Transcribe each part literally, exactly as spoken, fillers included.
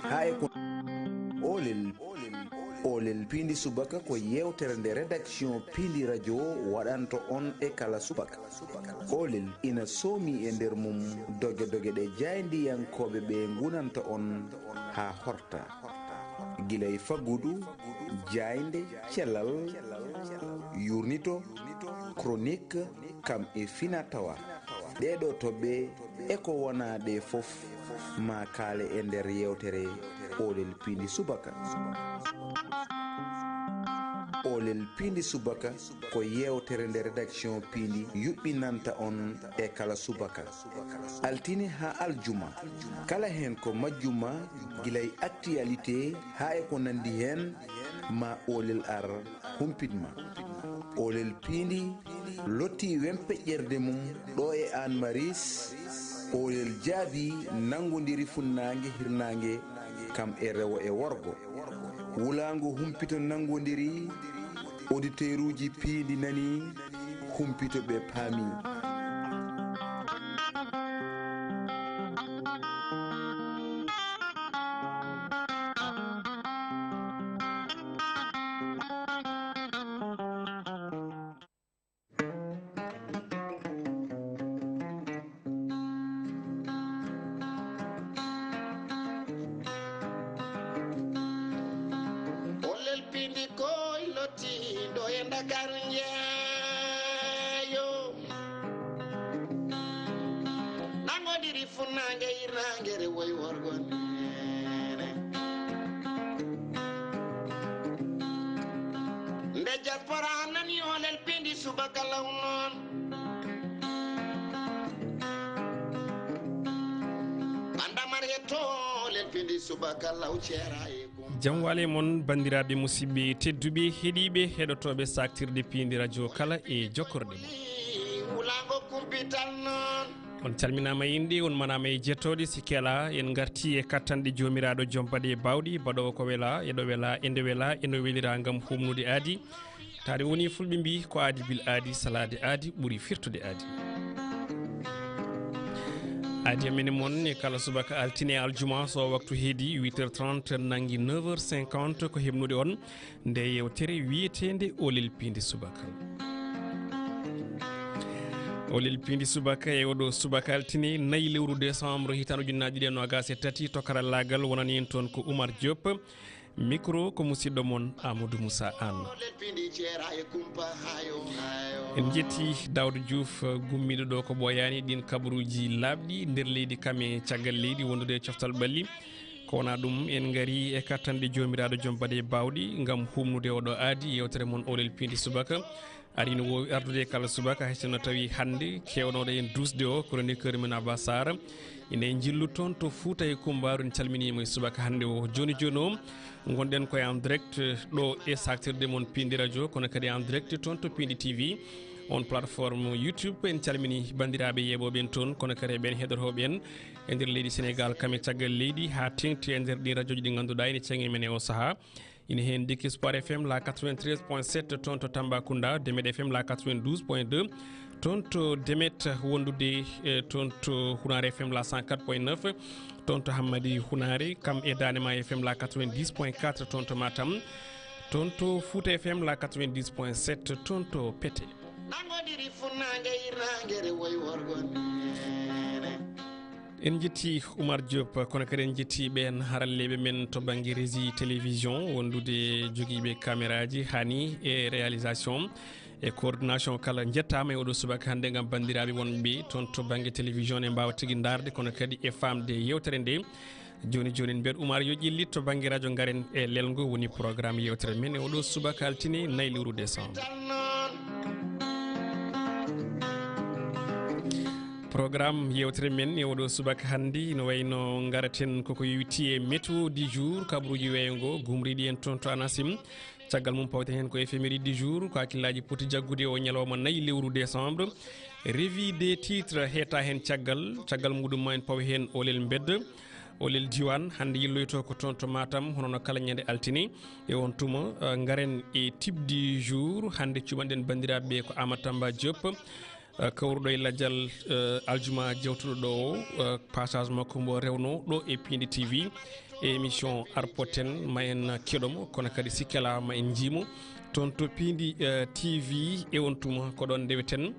Haa e ko oolel, oolel piindi subaka ko yeewtere nde rédaction piindi radio waɗanto on e kala subaka. Oolel ina soomi e nder mum doge doge ɗe jaayndiyankooɓe ɓe ngunanta on haa horta. Gila e faggudu, jaaynde, cellal, yuurnito, chronique, kam e fina tawa. Ɗee ɗoo toɓɓe e ko wonaa ɗee fof maa kaale e nder yeewtere Oolel Piindi Subaka. Oolel Piindi Subaka ko yeewtere nde rédaction piindi yuɓɓinanta on e kala subaka. Altine haa aljuma. Kala heen ko majjuma gila e actualité haa e ko nanndi heen, ma oolel ar humpit ma. Oolel piindi lotti wempeƴƴerde mum ɗo e Aan Maris. Oolel jaabi nanngondiri funnaange hirnaange kam e rewo e worgo. Wulaango humpito nanngondiri, oditeeruuji piindi nani, humpito ɓe paami. Ollel pindi koy lotti ɗo e Ndakaaru njeeyo. Nangodiri funnaange hirnaange rewo e worgo nene. Nde diaspora nani oolel pindi subaka law noon. Bandamar yetto oolel pindi subaka law ceera e gum. Jam wale mon, banndiraaɓe, musidɓe tedduɓe, heɗiiɓe, heɗotooɓe saktirde piindi radio kala e jokkorɗe mon. Wulaango kumpital noon. On calminaama e innde, on manaama e jettooɗe, sikke alaa, en ngartii e kattanɗe Joomiraaɗo joom baɗe e baawɗe, baɗoowo ko welaa, e ɗo welaa, e nde welaa, e no welira ngam humnude aadi. Taade woni fulɓe mbii, ko aadi bil aadi, salaade aadi ɓuri firtude aadi. Aadi amen e mon e kala subaka altine e aljuma, so waktu heedi huit heures trente, nanngi neuf heures cinquante, ko heɓnude on nde yeewtere wiyeteende Oolel Piindi Subaka. Oolel Piindi Subaka e oɗo subaka altine, nayi lewru décembre, hitaande ujunnaji ɗiɗi e noogas e tati, to karallaagal wonani en toon ko Oumar Diop. Micro ko musidɗo mon Amadou Moussa Anne. En njetti Daouda Diouf, gummiiɗo ɗo ko ɓooyaani ɗin kabaruuji laaɓɗi nder leydi kam e caggal leydi wondude e coftal ɓalli. Ko wonaa ɗum, en ngari e kattanɗe Joomiraaɗo joom baɗe baawɗi ngam humnude oɗo aadi yeewtere mon Oolel Piindi Subaka. Ari no woowi ardude e kala subaka, hay sinno tawi hannde keewnooɗo en duusde o, chroniqueur men Abba Sarr, ine njillu toon to Fuuta e Kumbaaru. En calminiima e subaka hannde o. Jooni jooni o, ngonɗen ko en direct ɗo e saktirde mon piindi radio, kono kadi en direct toon to Piindi T V, on plateforme YouTube. En calmini banndiraaɓe yeeɓooɓe en toon, kono kadi e ɓeen heɗotooɓe en e nder leydi Senegal, kam e caggal leydi, haa teeŋti e nder ɗin rajooji ɗi ngannduɗaa ene ceŋe men e o sahaa. Ina heen Diki Sport F M la quatre-vingt-treize point sept toon to Tambacounda, Demet F M la quatre-vingt-douze point deux toon to Demet, wondude, eh, toon to Hunaare F M la cent quatre point neuf toon to Hammadi Hunaare, kam e Daande Maayo F M la quatre-vingt-dix point quatre toon to Matam, toon to Fuuta F M la quatre-vingt-dix point sept toon to Pete. Nangodiri funnaange hirnaange rewo e worgo nene. En njetti Oumar Diop, kono kadi en njetti ɓeen haralleeɓe men to bannge régie télévision, wondude jogiiɓe cameraaji, hani e réalisation e coordination kala. Njettaama e oɗo subaka hannde ngam banndiraaɓe wonɓe toon to bannge télévision ne mbaawa tigi ndaarde, kono kadi e faamde yeewtere nde. Jooni jooni en mbiyat Oumar yo ƴellitto bannge radio, ngaren e lelngo, woni programme yeewtere men e oɗo subaka altine nayi lewru décembre. Programme yeewtere men e oɗo subaka hannde no wayno ngaraten koko yowiti e météo du jour, kabaruuji weeyo ngo, gumriiɗi en toon to ANACIM. Caggal mum pawten heen ko éphéméride du jour, ko hakkillaaji poti jaggude o ñalawma nayi lewru décembre. Revue des titres heeta heen caggal, caggal muɗum ma en paw heen oolel mbedda. Oolel diiwaan hannde yilloyto ko toon to Matam, hono no kala ñande altine. E on tuma, eh, ngaren e type du jour. Hannde cuɓanɗen banndiraaɓe ɓe ko Amadou Tamba Diop, eh, kawruɗo e lajal, eh, aljuma jewtuɗo ɗo o, eh, passage makko mbo rewno ɗo e Piindi T V. E émission Arpoten, ma en keɗomo, kono kadi si kelaama en njiimo. Toon to Piindi, eh, T V e on tuma ko ɗoon ndeweten.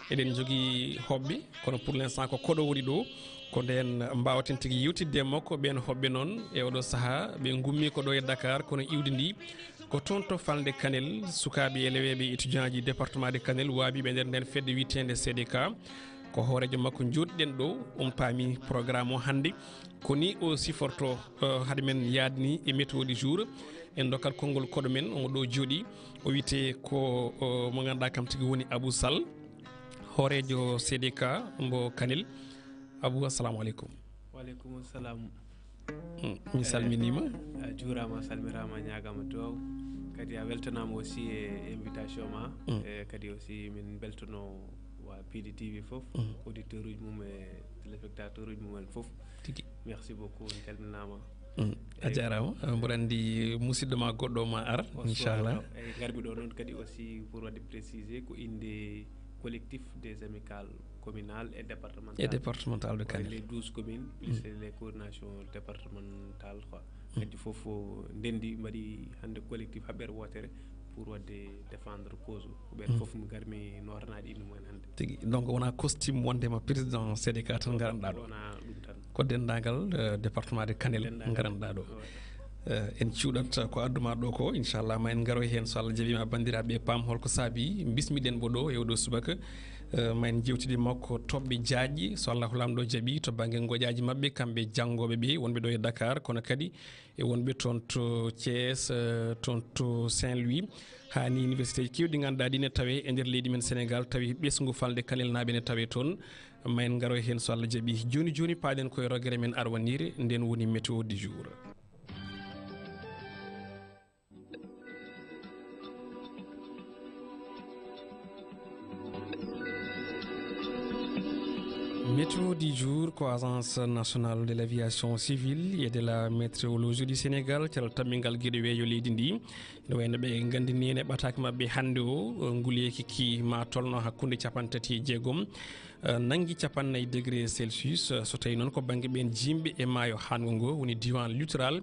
Eɗen njogii hoɓɓe, kono pour l'instant ko koɗo woni ɗo. Ko ndeen mbaawaten tigi yewtidde e makko. Ɓeen hoɓɓe noon e oɗo sahaa, ɓe ngummi ko ɗo e Dakar, kono iwdi ndi ko toon to Falnde Kanel, sukaaɓe eleweeɓe étudiant ji département de Kanel waabiiɓe nder ndeen fedde wiyeteende C D K. Ko hooreejo makko njooɗiɗen ɗo, on paami programme o hannde. Ko ni o siforto, eh, hade men yaadni e météo du jour. En ndokkat konngol koɗo men, omo ɗo jooɗii. O wiyetee ko, eh, mo ngannduɗaa kam tigi woni Abou Sall, hooreejo C D K mbo Kanel. Abou, assalamu aleykum. Wa aleykum salam. Mm, mi salminiima. Eh, a juuraama, a salmiraama, a ñaagaama duwaaw. Kadi a weltanaama aussi e invitation ma. Mm. Eh, kadi aussi min mbeltanoo waa Piindi T V fof, mm, auditeur uji mum e téléspectateur uji mum en fof. Tigi. Merci beaucoup, on calminaama. Mm. A jaaraama. Eh, mboɗo anndi musidɗo ma goɗɗo ma ar, inchallah. Eyi, ngarmi ɗo noon kadi aussi pour waɗde préciser ko innde collectif des amicales communales et départementales. Et départementales de Kanel. Les douze communes, plus, mm, les coordinations départementales, quoi. Mm. Kadi fof o ndenndi mbaɗi hannde collectif haɓɓere wootere pour waɗde défendre cause o. Ko ɓeen, mm, fof mi ngarmi nootanaade innde mumen hannde. Tigi. Donc wonaa costume wondema président C D K tan ngaranɗaa ɗo. Wonaa ɗum tan. Ko denndaangal, eh, département de Kanel ngaranɗaa ɗo. Denndaangal. Eh, en cuuɗat ko adduma ɗo ko, inchallah, ma en ngaroy heen so Allah jaɓiima, banndiraaɓe, paam holko saabi bismiɗen mbo ɗo e oɗo subaka. Eh, ma en jewtidi makko toɓɓe jaajɗe, so Allahu Laamɗo jaɓi, to bannge ngoƴaaji maɓɓe, kamɓe janngooɓe ɓe wonɓe ɗo e Dakar, kono kadi e wonɓe toon to Thiès, eh, toon to Saint-Louis, haa ni université ji keewɗi ngannduɗaa ɗi ne tawee e nder leydi men Sénégal, tawi ɓesngu Falnde Kanelnaaɓe ne tawee toon. Ma en ngaroy heen so Allah jaɓi. Jooni jooni paaɗen koye rogere men arwaniire, nden woni météo du jour. Météo du jour ko Agence nationale de l'aviation civile et de la météorologie du Sénégal, cellal tammingal geɗe weeyo leydi ndi. Ene wayno ɓe nganndini en e ɓataake maɓɓe hannde o, nguleeki ki ma tolno hakkunde capanɗe tati e jeegom, eh, nanngi capanɗe nayi degré Celsius, eh, so tawii noon ko bannge ɓeen jiimɓe e maayo haaɗngo ngo, woni diiwaan littoral.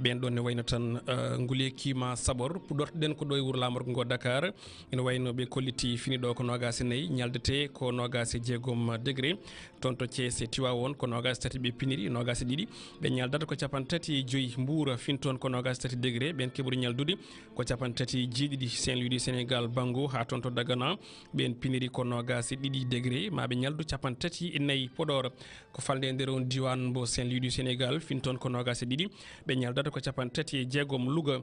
Ɓeen ɗoon ne wayno tan, eh, nguleeki ma saɓor, puɗortoɗen ko ɗo e wuro laamorgo ngo Dakar. Ene wayno ɓe kolliti fini ɗo ko noogaas e nayi, ñaldetee ko noogaas e jeegom degré. Toon to Thiès e Tivaouane ko noogaas e tati ɓe piniri, noogaas e ɗiɗi ɓe ñaldata ko capanɗe tati e joyi. Mbuur fin toon ko noogaas e tati degré, ɓeen keɓori ñaldude ko capanɗe tati e jeeɗiɗi. Saint-Louis du Sénégal Bango haa toon to Dagana, ɓeen piniri ko noogaas e ɗiɗi degré, ma ɓe ñaldu capanɗe tati e nayi. Podor ko falnde e nder on diiwaan mbo Saint-Louis du Sénégal, fin toon ko noogaas e ɗiɗi, ɓe ñaldata ko capanɗe tati e jeegom. Louga,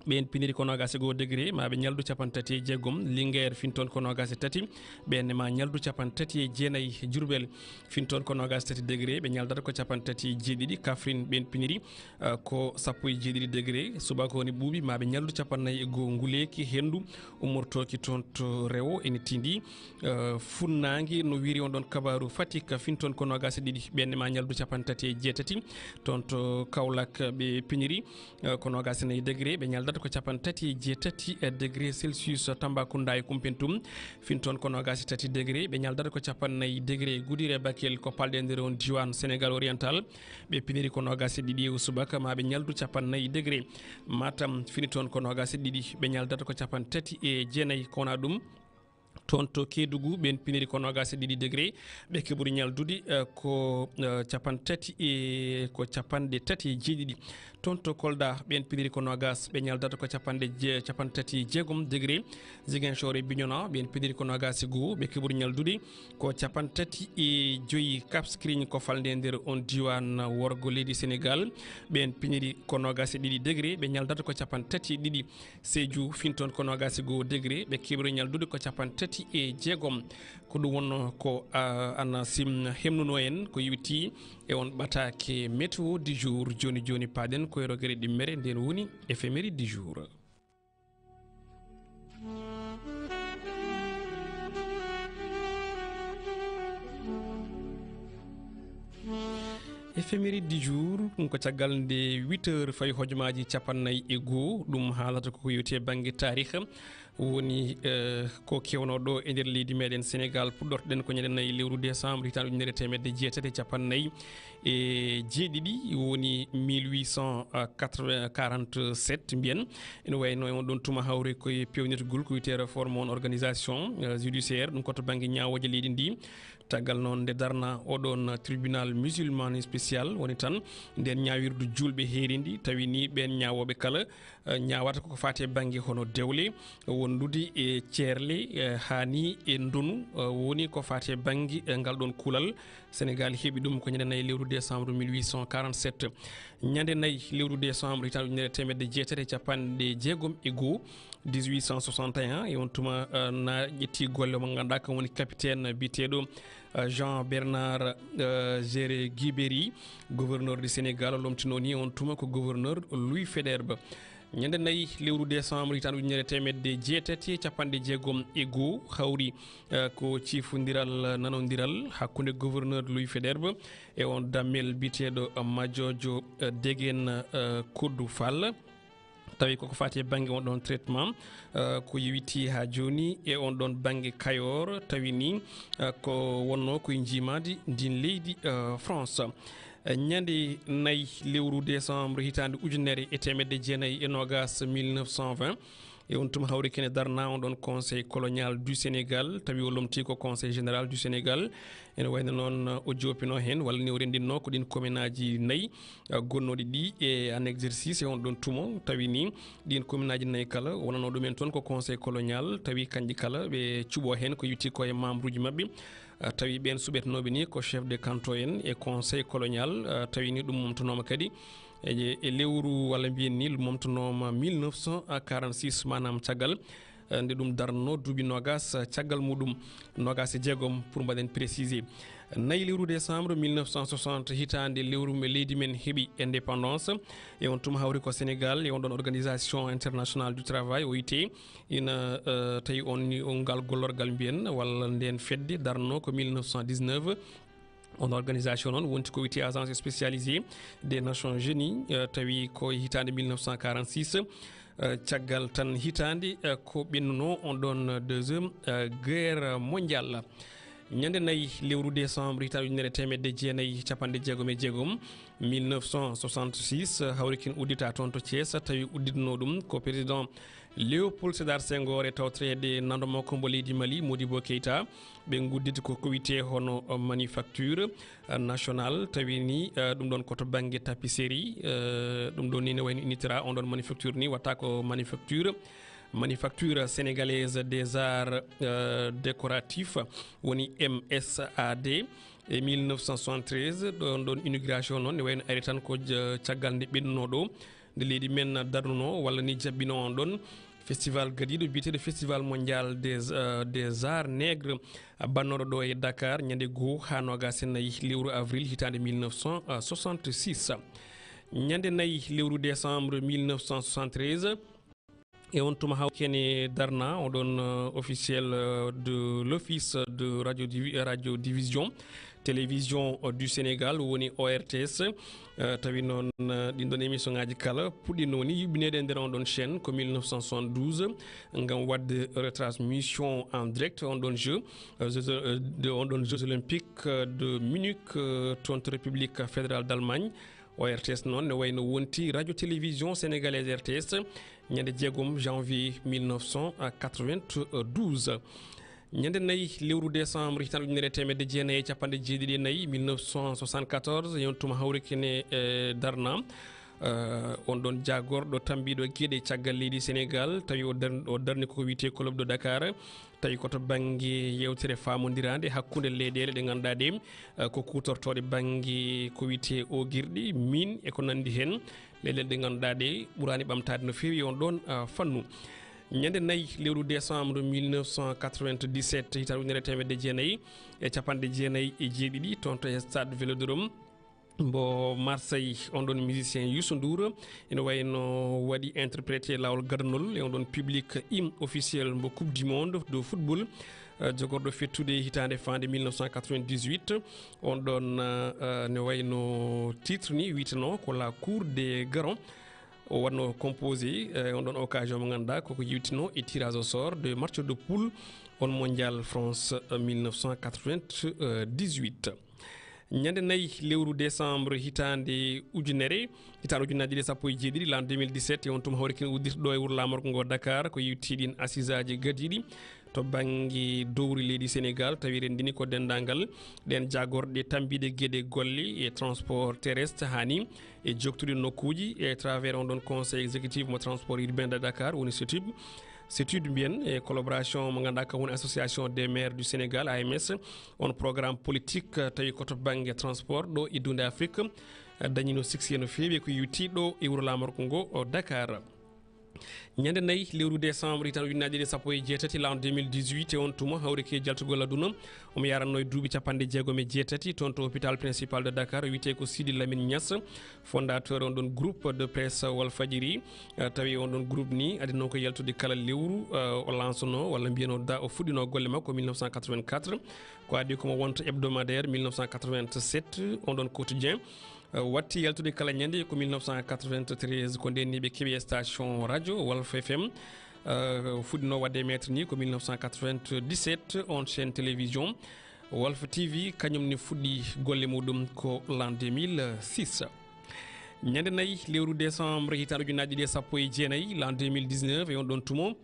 ɓeen piniri ko noogaas e goo degré, ma ɓe ñaldu capanɗe tati e jeegom. Linguère fin toon ko noogaas e tati, ɓeen ne ma ñaldu capanɗe tati e jeenayi. Diourbel fin toon ko noogaas e tati degré, ɓe ñaldata ko capanɗe tati e jeeɗiɗi. Kaffrine ɓeen piniri, eh, ko sappo e jeeɗiɗi degré. Subaka woni ɓuuɓi, ma ɓe ñaldu capanɗe nayi e goo. Nguleeki henndu ummortooki toon to rewo ene tindi, eh, funnaange no wiiri on ɗoon kabaaru. Fatick fin toon ko noogaas e ɗiɗi, ɓeen ne ma ñaldu capanɗe tati e jeetati. Toon to Kaolack ɓe piniri, eh, ko noogaas e nayi degré, ɓe ñaldata ko capanɗe tati e jeetati degré Celsius. Tambacounda e Koumpentoum fin toon ko noogaas e tati degré, ɓe ñaldata ko capanɗe nayi degré. Goudiry e Bakel ko palɗe e nder on diiwaan Sénégal oriental, ɓe piniri ko noogaas e ɗiɗi e subaka, ma ɓe ñaldu capanɗe nayi degré. Matam fini toon ko noogaas e ɗiɗi, ɓe ñaldata ko capanɗe tati e jeenayi. Ko wonaa ɗum, toon to Kédougou, ɓeen piniri ko noogaas e ɗiɗi degré, ɓe keɓori ñaldude, eh, ko, eh, capanɗe tati e, ko capanɗe tati e jeeɗiɗi. Toon to Kolda, ɓeen piniri ko noogaas, ɓe ñaldata ko capanɗe je-, capanɗe tati e jeegom degré. Ziguinchor e Bignona, ɓeen piniri ko noogaas e goo, ɓe keɓori ñaldude ko capanɗe tati e joyi. Cap Skirring ko falnde e nder on diiwaan worgo leydi Sénégal, ɓeen piniri ko noogaas e ɗiɗi degré, ɓe ñaldata ko capanɗe tati e ɗiɗi. Sédhiou fin toon ko noogaas e goo degré, ɓe keɓori ñaldude ko capanɗe tati e jeegom. Ko ɗum wonnoo ko, ah, ANACIM hemnunoo en ko yowiti e on ɓataake météo du jour. Jooni jooni paaɗen koye rogere ɗimmere, nden woni éphéméride du jour. Éphéméride du jour, ɗum ko caggal nde huit heures fawi hojomaaji capanɗe nayi e goo. Ɗum haalata ko ko yowiti e bannge taarikh. Woni eh, ko kewno ɗo e nder leydi meɗen Sénégal. Puɗɗortoɗen ko ñande nayi lewru décembre hitaande ujunere teemedde jeetati e capanɗe nayi e jeeɗiɗi, woni mille huit cent quatre-vingt quarante-sept mbiyen. Ene wayno e on ɗon tuma hawri koye pewnirgol ko wiyetee réforme on organisation eh, judiciaire, ɗum ko to bannge ñaawooje leydi ndi. Tagal noon nde darna oɗon tribunal musulman spécial, woni tan nden ñaawirdu juulɓe heerindi, tawi ni ɓen ñaawooɓe kala eh, ñaawata koko faati e bannge hono dewle, wondude e ceerle eh, haa ni e ndonu eh, woni ko faati e bannge eh, ngal ɗon kulal. Sénégal heɓi ɗum ko ñande nayi lewru décembre mille huit cent quarante-sept. Ñande nayi lewru décembre hitaande ujunere teemedde jeetati e capanɗe jeegom e goo, dix-huit cent soixante et un, e on tuma eh, na ƴetti golle mo ngannduɗaa kam woni capitaine biyeteeɗo eh, Jean Bernard eh, Géré Guibéry, gouverneur du Sénégal, o lomtinoo ni on tuma ko gouverneur Louis Faidherbe. Ñande nayi lewru décembre hitaande ujunere teemedde jeetati e capanɗe jeegom e goo, hawri eh, ko ciifondiral nanondiral hakkunde gouverneur Louis Faidherbe e on dammel biyeteeɗo Majoojo eh, Degen eh, Kodou Fall. Tawi koko faati e bannge on ɗon traitement eh, ko yowiti haa jooni e on ɗon bannge Kayoor, tawi ni eh, ko wonno koye njiimaandi ndin leydi eh, France. Eh, ñande nayi lewru décembre hitaande ujunere e teemedde jeenayi e noogaas, mille neuf cent vingt, e on tuma hawri kene darna on ɗon Conseil colonial du Sénégal, tawi o lomti ko Conseil général du Sénégal. Ene wayno noon eh, o joopino heen walla ni o renndinno ko ɗin kominaaji nayi eh, gonnooɗi ɗi e en exercice e on ɗon tuma, tawi ni ɗin kominaaji nayi kala wonano ɗumen toon ko Conseil colonial, tawi kanƴi kala ɓe cuɓo heen ko yowiti ko e membre uji maɓɓe. Eh, tawi ɓen suɓetenooɓe ni ko chef de canton en e Conseil colonial, eh, tawi ni ɗum momtanooma kadi e, e lewru walla mbiyen ni momtanooma mille neuf cent quarante-six, maanaam caggal eh, nde ɗum darno duuɓi noogaas eh, caggal muɗum, noogaas e jeegom pour mbaɗen précisé. Nayi lewru décembre mille neuf cent soixante, hitaande lewru me leydi men heɓi indépendance. E on tuma hawri ko Sénégal e on ɗon Organisation internationale du travail, O I T, ina eh, tawi on ni on ngal gollorgal mbiyen walla nden fedde darno ko mille neuf cent dix-neuf. On organisation noon wonti ko wiyetee Agence spécialisée des Nations Unies, eh, tawi ko hitaande mille neuf cent quarante-six, eh, caggal tan hitaande eh, ko ɓennuno on ɗon deuxième eh, guerre mondiale. Ñande nayi lewru décembre hitaande ujunere teemedde jeenayi capanɗe jeegom e jeegom, mille neuf cent soixante-six, hawri kin uddita toon to Thiès, tawi udditno ɗum ko président Léopold Sédar Senghor e tawtoreede nando makko mo leydi Mali, Modibo Keïta. Ɓe ngudditi ko ko wiyetee hono eh, manufacture eh, nationale, tawi ni eh, ɗum ɗon ko to bannge tapisserie, eh, ɗum ɗon ni ne wayno innitira on ɗon manufacture ni watta ko manufacture, Manufacture Sénégalaise des Arts eh, Décoratifs, woni M S A D. E mille neuf cent soixante-treize, ɗon ɗon inauguration noon ne wayno ari tan ko eh, caggal nde ɓennuno ɗo, nde leydi men darnuno walla ni jaɓɓino on ɗon festival gadiiɗo biyeteeɗo Festival Mondial des eh, des Arts Nègres, bannooɗo ɗo e Dakar ñande goo haa noogaas e nayi lewru avril hitaande mille neuf cent soixante-six. Ñande nayi lewru décembre mille neuf cent soixante-treize, e on tuma hawri kene darna on ɗon eh, officiel eh, de l'Office de Radio Divi- Radio Division Télévision eh, du Sénégal, woni O R T S. Eh, tawi noon eh, ɗin ɗon émission ngaji kala puɗɗino ni yuɓɓineede e nder on ɗon chaîne ko mille neuf cent soixante-douze, ngam waɗde retransmission en direct on ɗon jeu eh, jeux- eh, de on ɗon Jeux Olympiques eh, de Munich eh, toon to République Fédérale d'Allemagne. O R T S noon ne wayno wonti Radio Télévision Sénégalaise, R T S, ñande jeegom janvier mille neuf cent quatre-vingt-douze. Ñande nayi lewru décembre hitaande ujunere teemedde jeenayi e capanɗe jeeɗiɗi e nayi, mille neuf cent soixante-quatorze, e on tuma hawri kene eh, darna eh, on ɗon jaagorɗo tambiiɗo geɗe caggal leydi Sénégal, tawi o dar- o darni ko wiyetee Club de Dakar, tawi ko to bannge yewtere faamondiraande hakkunde leyɗeele ɗe ngannduɗaa ɗe eh, ko kuutortooɗe bannge ko wiyetee oogirɗi, mine e ko nanndi heen, leyɗeele ɗe ngannduɗaa ɗe ɓuraani ɓamtaade no feewi on ɗon eh, fannu. Ñande nayi lewru décembre mille neuf cent quatre-vingt-dix-sept, hitaande ujunere teemedde jeenayi e capanɗe jeenayi e jeeɗiɗi, toon to e stade Vélodrome mbo Marseille, on ɗon musicien Youssou Ndour ene wayno waɗi interprété laawol gadanol e on ɗon public hymne officiel mbo Coupe du Monde de football eh, jogorɗo fettude hitaande faande mille neuf cent quatre-vingt-dix-huit. On ɗon eh, ne wayno titre ni wiyeteno ko La Cour des Grands. O waɗno composé, eh, on ɗon occasion mo ngannduɗaa koko yewtino e tirage au sort de match de poule on mondial France, eh, mille neuf cent quatre-vingt-dix-huit. Ñande nayi lewru décembre hitaande ujunere, hitaande ujunnaji ɗiɗi e sappo e jeeɗiɗi, l'an deux mille dix-sept, e on tuma hawri ken uddirta ɗo e wuro laamorgo ngo Dakar, ko yewti ɗin assiseaji gadiiɗi to bannge dowri leydi Sénégal, tawi renndini ko denndaangal ɗeen jaagorɗe tambiiɗe geɗe golle e transport terrestre, hani e joktude nokkuuji e travers on ɗon conseil exécutif mo transport urbain de Dakar, woni CETUB. CETUD mbiyen e collaboration mo ngannduɗaa kam woni Association des maires du Sénégal, A M S, on programme politique, eh, tawi ko to bannge transport ɗo e dunde Afrique, eh, dañino succès no feewi ko yewti ɗo e wuro laamorgo ngo o Dakar. Ñande nayi lewru décembre hitaande ujunnaji ɗiɗi e sappo e jeetati, l'an deux mille dix-huit, e on tuma hawri ke jaltugol aduna, omo yaranno e duuɓi capanɗe jeegom e jeetati, toon to hôpital principal de Dakar, o wiyetee ko Sidi Lamine Niass, fondateur on ɗon groupe de presse Walfadjiri. Eh, tawi on ɗon groupe ni adino ko yaltude kala lewru, eh, o lanceno walla mbiyano da o fuɗɗino golle makko mille neuf cent quatre-vingt-quatre, ko adi komo wonta hebdomadaire mille neuf cent quatre-vingt-sept, on ɗon quotidien, eh, watti yaltude kala ñande ko mille neuf cent quatre-vingt-treize, ko nden ni ɓe keɓi station radio Walf F M, eh, fuɗɗino wadde maître ni ko mille neuf cent quatre-vingt-dix-sept, on chaîne télévision Walf T V, kañum ne fuɗɗi golle muɗum ko l'an deux mille six. Ñande nayi lewru décembre hitaande ujunnaji ɗiɗi e sappo e jeenayi, l'an deux mille dix-neuf, e on ɗon tumo,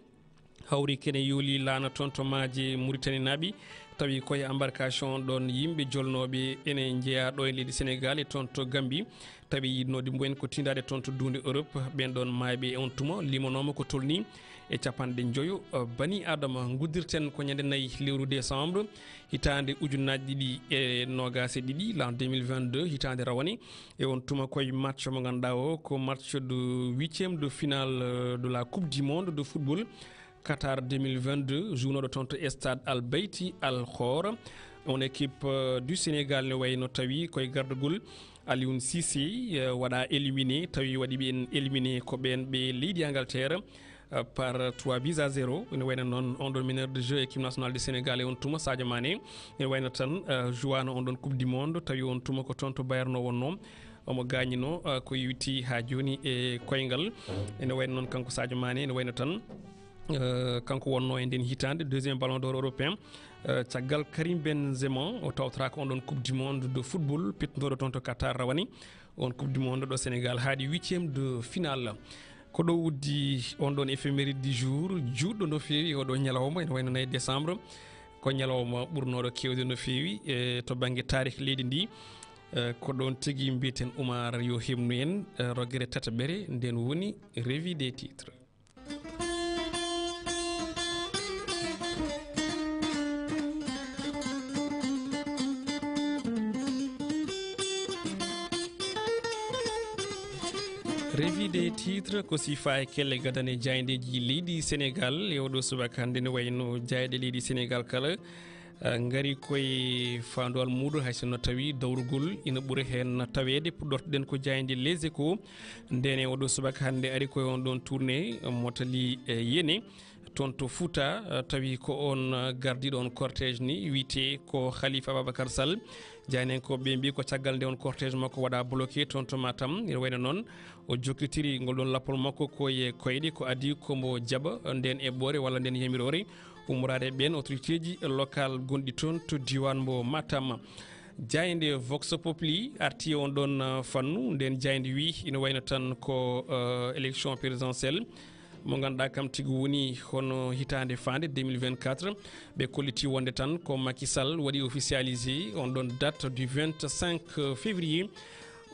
hawri kene yooli laana toon to maaje Mauritanie naaɓi, tawi koye embarcation ɗon yimɓe jolnooɓe ene njeyaa ɗo e leydi Sénégal e toon to Gambie, tawi yiɗnode mumen ko tindaade toon to duunde Europe. Ɓen ɗon maayɓe e on tuma limanooma ko tolni e capanɗe njoyo, eh, bani Adama. Nguddirten ko ñande nayi lewru décembre, hitaande ujunnaji ɗiɗi e noogas e ɗiɗi, l'an deux mille vingt-deux, hitaande rawane. E on tuma koye match mo ngannduɗaa o, ko match de huitième de finale, euh, de la Coupe du Monde de football Qatar deux mille vingt-deux, jounoɗo toon to stade Al Bayti Al Khor. On équipe, euh, du Sénégal ne wayno tawi koye gardagol Aliou Cissé, euh, waɗa éliminé, tawi waɗi ɓen éliminé ko ɓen ɓe leydi Angleterre, euh, par trois buts à zéro. Ene wayno noon on ɗon meneur de jeu équipe nationale du Sénégal e on tuma Sadio Mané. Ene wayno tan, euh, jouwano on ɗon Coupe du Monde, tawi on tuma ko toon to Bayern o wonno. Omo gañino, euh, ko yewti ha joni e koyngal. Ene wayno noon kanko Sadio Mané, ene wayno tan, euh, kanko wonno e nden hitaande deuxième ballon d'or européen, euh, caggal Karim Benzema, o tawtoraka on ɗon Coupe du Monde de football pettunoɗo toon to Qatar rawani. On Coupe du Monde ɗo Sénégal haaɗi huitième de finale. Ko ɗo uddi on ɗon éphéméride du jour, juutɗo no feewi oɗo ñalawma, ene wayno nayi décembre. Ko ñalawma ɓurnoɗo kewde no feewi, e to bannge taarikh leydi ndi. E ko ɗon tigi mbiyeten Oumar yo himnu en, e rogere tataɓere nden woni revue des titres. Revue des titres ko sifa e kelle gadane jaayndeeji leydi Sénégal e oɗo subaka hannde, ne wayno jaaynde leydi Sénégal kala, eh, ngari koye faanduwal muuɗum, hay sinno tawi dawrugol ina ɓuri heen taweede. Puɗɗortoɗen ko jaaynde Les Échos. Ndeen e oɗo subaka hannde ari koye on ɗon tournée, eh, motali, eh, yene toon to Fouta, eh, tawi ko on, eh, gardiiɗo on cortège ni wiyetee ko Khalifa Ababacar Sall. Jaayndenkooɓe mbii ko caggal nde on cortège makko waɗa bloqué toon to Matam. Ina wayno noon o jokkitiri ngol ɗon lappol makko ko e koyɗe, ko adii ko mbo jaɓa ndeen eɓɓoore walla ndeen yamiroore ummoraade e ɓeen autorité ji local gonɗi toon to diiwaan mbo Matam. Jaaynde Vox Populi arti e on ɗon, uh, fannu. Ndeen jaaynde wii ina wayno tan ko, uh, élection présidentielle mo ngannduɗaa kam tigi woni hono hitaande faande deux mille vingt-quatre. Ɓe kolliti wonde tan ko Macky Sall waɗi officialisé on ɗon date du vingt-cinq février.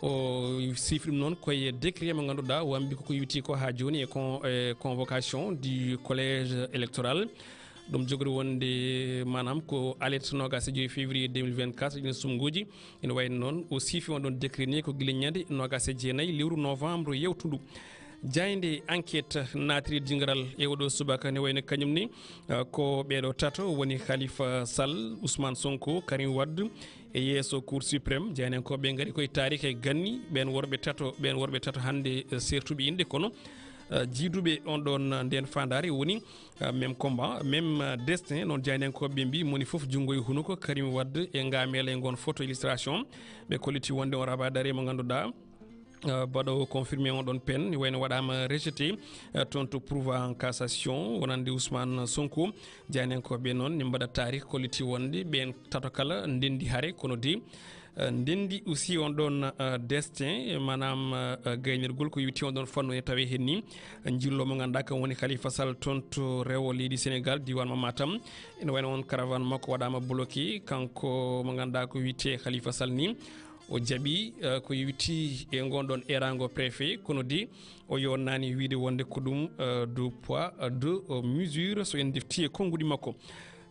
O sifri ɗum noon koye décret mo ngannduɗaa wambi koko yewti ko haa jooni e con-, e convocation du collège électoral. Ɗum jogori wonde, maanaam, ko alerte noogaas e joy février deux mille vingt-quatre, ɗin sumnguuji. Ina wayno noon, o siifi on ɗon décret ni ko gila ñande noogaas e jeenayi lewru novembre yewtundu. Jaaynde Enquête naatiri dingiral e oɗo subaka, ne wayno kañum ni, ah, ko ɓeeɗo tato woni Khalifa Sall, Ousmane Sonko, Karim Wade e yeeso Cour suprême. Jaayndenkooɓe ngari koye taarikh e ganni ɓeen worɓe tato, ɓeen worɓe tato hannde, eh, sertuɓe inɗe, kono, eh, jiiduɓe on ɗon, eh, ndeen faandaare woni, eh, même combat, même, eh, destin. Noon jaayndenkooɓe mbii moni fof junngo e hunuko Karim Wade e Ngamela e ngoon photo illustration. Ɓe kolliti wonde on rabaadare mo ngannduɗaa eh, baɗo confirmé on ɗon pen, wayno waɗama rejeté, eh, toon to pourvoi en cassation, wonande Ousmane Sonko. Jaynankooɓe noon ne mbaɗa taarih kolliti wonde ɓeen tato kala ndendi hare, kono de, eh, ndendi aussi on ɗon, eh, destin, eh, maanaam, eh, gaynirgol ko yowiti on ɗon fannu ene tawe heen ni. Njillo mo ngannduɗaa kam woni Khalifa Sall toon to rewo leydi Sénégal, diiwaan mo Matam. Ene wayno on caravane makko waɗaama bloqué, kanko mo ngannduɗaa ko wiyetee Khalifa Sall ni. O jaɓi, eh, ko yowiti e ngon ɗon eeraango préfet, kono de o yonnaani wiyde wonde ko ɗum, eh, deux poids, eh, deux, eh, mesures, so en defti e konnguɗi makko.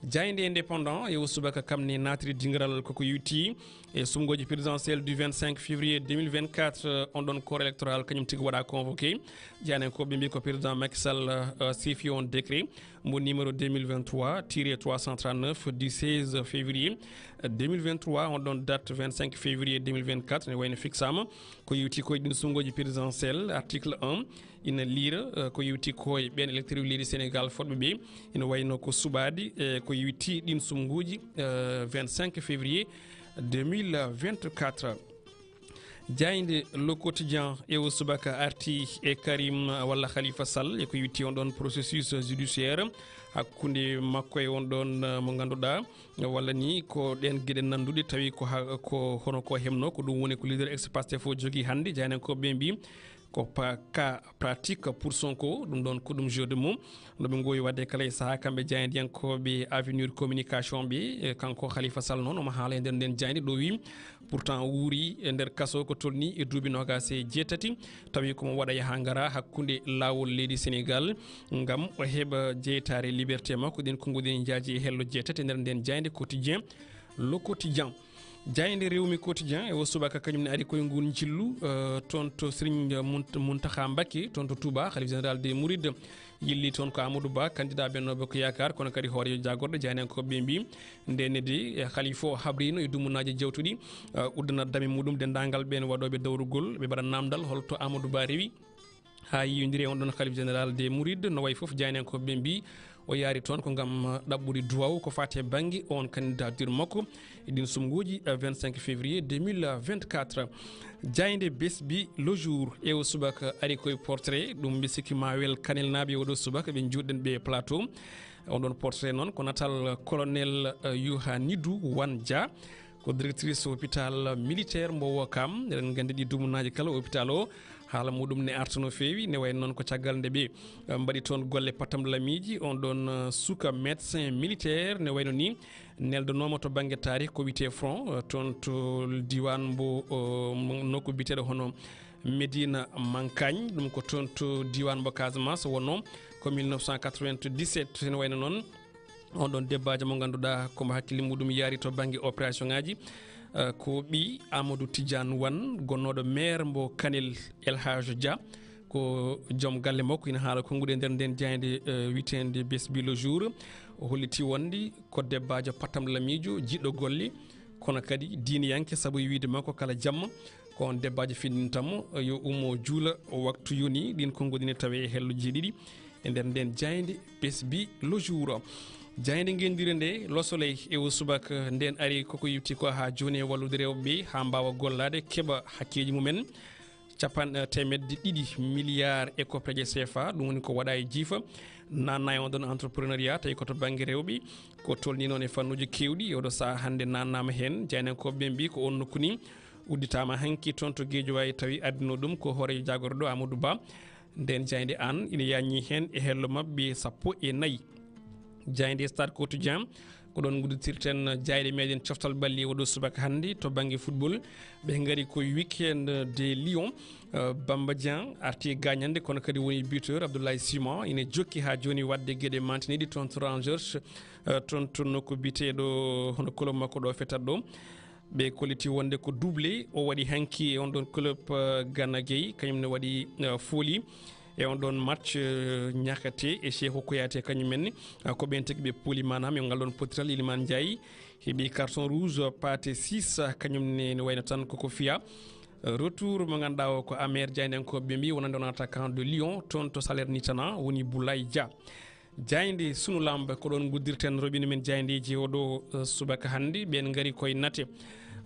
Jaaynde Indépendant e o subaka kam ne naatiri dingiral koko yowiti e sumngooji présidentielle du vingt-cinq février deux mille vingt-quatre, eh, on ɗon corps électoral kañum tigi waɗa convoqué. Jaaynde ko ɓe mbi ko président Macky Sall, eh, sifi on décret. Mbo numéro deux mille vingt-trois tiret trois cent trente-neuf du seize février deux mille vingt-trois, on ɗon date vingt-cinq février deux mille vingt-quatre, ne wayno fixama ko yowti koye ɗin sumngooji présidentielle, article un, ina liira, eh, ko yowti koye ɓen électeur leydi Sénégal fotɓe ɓe, ina wayno ko suɓaade, eh, ko yowti ɗin sumngooji, eh, vingt-cinq février deux mille vingt-quatre. Jaaynde Le Quotidien e o subaka arti e Karim walla Khalifa Sall e ko yowiti on ɗon processus judiciaire hakkunde makko e on ɗon, eh, mo ngannduɗaa walla ni ko ɗen geɗe nannduɗe tawi ko ha, ko hono ko hemno, ko ɗum woni ko leader ex Pastef o jogii hannde. Jaaynde ko ɓe mbi ko pa-, ka pratique pour Sonko, ɗum ɗon ko ɗum jeu de mots. No ɓe ngowi waɗde kala e sahaa, kamɓe jaayndiyankooɓe Avenir Communication ɓe, e kanko Khalifa Sall noon, omo haala e nder nden jaaynde ɗo wi, pourtant wuuri e nder kaso ko tolni e duuɓi noogaas e jeetati, tawi komo waɗa yaha ngara hakkunde laawol leydi Sénégal ngam o heɓa jeytaare liberté makko. Ɗen konnguɗi ne njaaji e hello jeetati e nder nden jaaynde Quotidien, Le Quotidien. Jaaynde Rewmi Quotidien e o subaka kañum ne ari koye ngun njillu, eh, toon to Serigne Munt-, Muntaha Mbacké, toon to Touba, Khalife général des Mourides. Yilli toon ko Amadou Ba, candidat Benno Bokk Yaakaar, kono kadi hooreejo jaagorɗo jaayndiyankooɓe ɓe mbi, nde ne de, eh, Khalifa o habrino e dumunaaji jawtuɗi, eh, uddana dame muɗum denndaangal ɓeen waɗooɓe dawrugol, ɓe mbaɗa naamndal holto Amadou Ba rewi. Haa yiyondiri e on ɗon Khalife général des Mourides, no wayi fof jaayndiyankooɓe ɓe mbi, o yaari toon ko ngam ɗaɓɓude duwaw ko faati e bannge on candidature makko e ɗin sumngooji, eh, vingt-cinq février deux mille vingt-quatre. Jaaynde Besbi Le Jour e o subaka ari koye portrait, ɗum mbi sikki ma wel Kanelnaaɓe e oɗo subaka ɓe njuuɗen ɓe plateau. On ɗon portrait noon ko natal colonel, eh, Yohanidou Wan Dia, ko directrice hôpital militaire mbo Ouakam. Eɗen nganndi ɗi dumunaaji kala hôpital o haala muɗum ne arta no feewi, ne wayi noon ko caggal nde ɓe, eh, mbaɗi toon golle patam lamiiji. On ɗon, eh, suka médecin militaire ne wayno ni neldanooma to bannge taarih ko wiyetee front, eh, toon to diiwaan mbo, eh, mo-, nokku biyeteeɗo hono Médina Mankagne, ɗum ko toon to diiwaan mbo Casamance wonnoo ko mille neuf cent quatre-vingt-dix-sept. Ene wayno noon on ɗon debbaajo mo ngannduɗaa ko mo hakkille muɗum yaari to bannge opération ŋaaji, eh, ko ɓii Amadou Tidiane Wan, gonnooɗo maire mbo Kanel, El Hadj Dia, ko joom galle makko, ina haala konnguɗi e nder nden jaaynde, eh, wiyeteende Besbi Le Jour. O holliti wonde ko debbaajo patam lamiijo, jiɗɗo golle, kono kadi diiniyanke, sabu e wiyde makko kala jamma ko on debbaajo findintamo yo ummo juula waktu yoni. Ɗin konnguɗi ne tawe e helloji ɗiɗi e nder nden jaaynde Besbi Le Jour. Jaaynde ngenndire nde, Le Soleil e o subaka nden ari koko yewti ko haa jooni e wallude rewɓe ɓe haa mbaawa gollaade, keɓa hakkeeji mumen. Capan-, eh, teemedde ɗiɗi milliard e koppeje C F A, ɗum woni ko waɗa e jiifa. Nanna e on ɗon entrepreneuriat, tawi ko to bannge rewɓe, ko tolni noon e fannuuji keewɗi. E oɗo sahaa hannde nannaama heen, jaayndiyankooɓe ɓe mbi ko on nokku ni udditaama hanki toon to Guédiawaye, tawi addino ɗum ko hooreejo jaagorɗo Amadou Ba. Nden jaaynde an ina yaññi heen e hello maɓɓe sappo e nayi. Jaaynde Stade Quotidien, ko ɗon ngudditirten jaayɗe meɗen coftal ɓalli e oɗo subaka hannde to bannge football. Ɓe ngari ko weekend de Lyon. Eh, Bamba Dieng arti e gañande, kono kadi woni buteur. Abdoulaye Simon ina jokki haa jooni waɗde geɗe mantiniiɗe toon to Rangers, eh, toon to nokku biyeteeɗo hono club makko ɗo fetat ɗo. Ɓe kolliti wonde ko doublé o waɗi hanki e on ɗon club, eh, Gana Gueye, kañum ne waɗi, eh, fooli e on ɗon match, eh, ñakate e Cheikhou Kouyaté kañum en. Eh, ko ɓen tigi ɓe pooli, maanaam e ngal ɗon potiral. Iliman Ndiaye heɓi carton rouge, Pathé Ciss, kañum ne, ne wayno tan koko fiya. Eh, retour mo ngannduɗaa o ko Amer, jaayndiyankooɓe ɓe mbi wonande on attaquant de Lyon, toon to Salernitana, woni Boulaye Dia. Jaaynde Sunu Lamb, ko ɗon nguddirten roɓine men jaayndeeji oɗo, eh, subaka hannde. Ɓen ngari koye nate.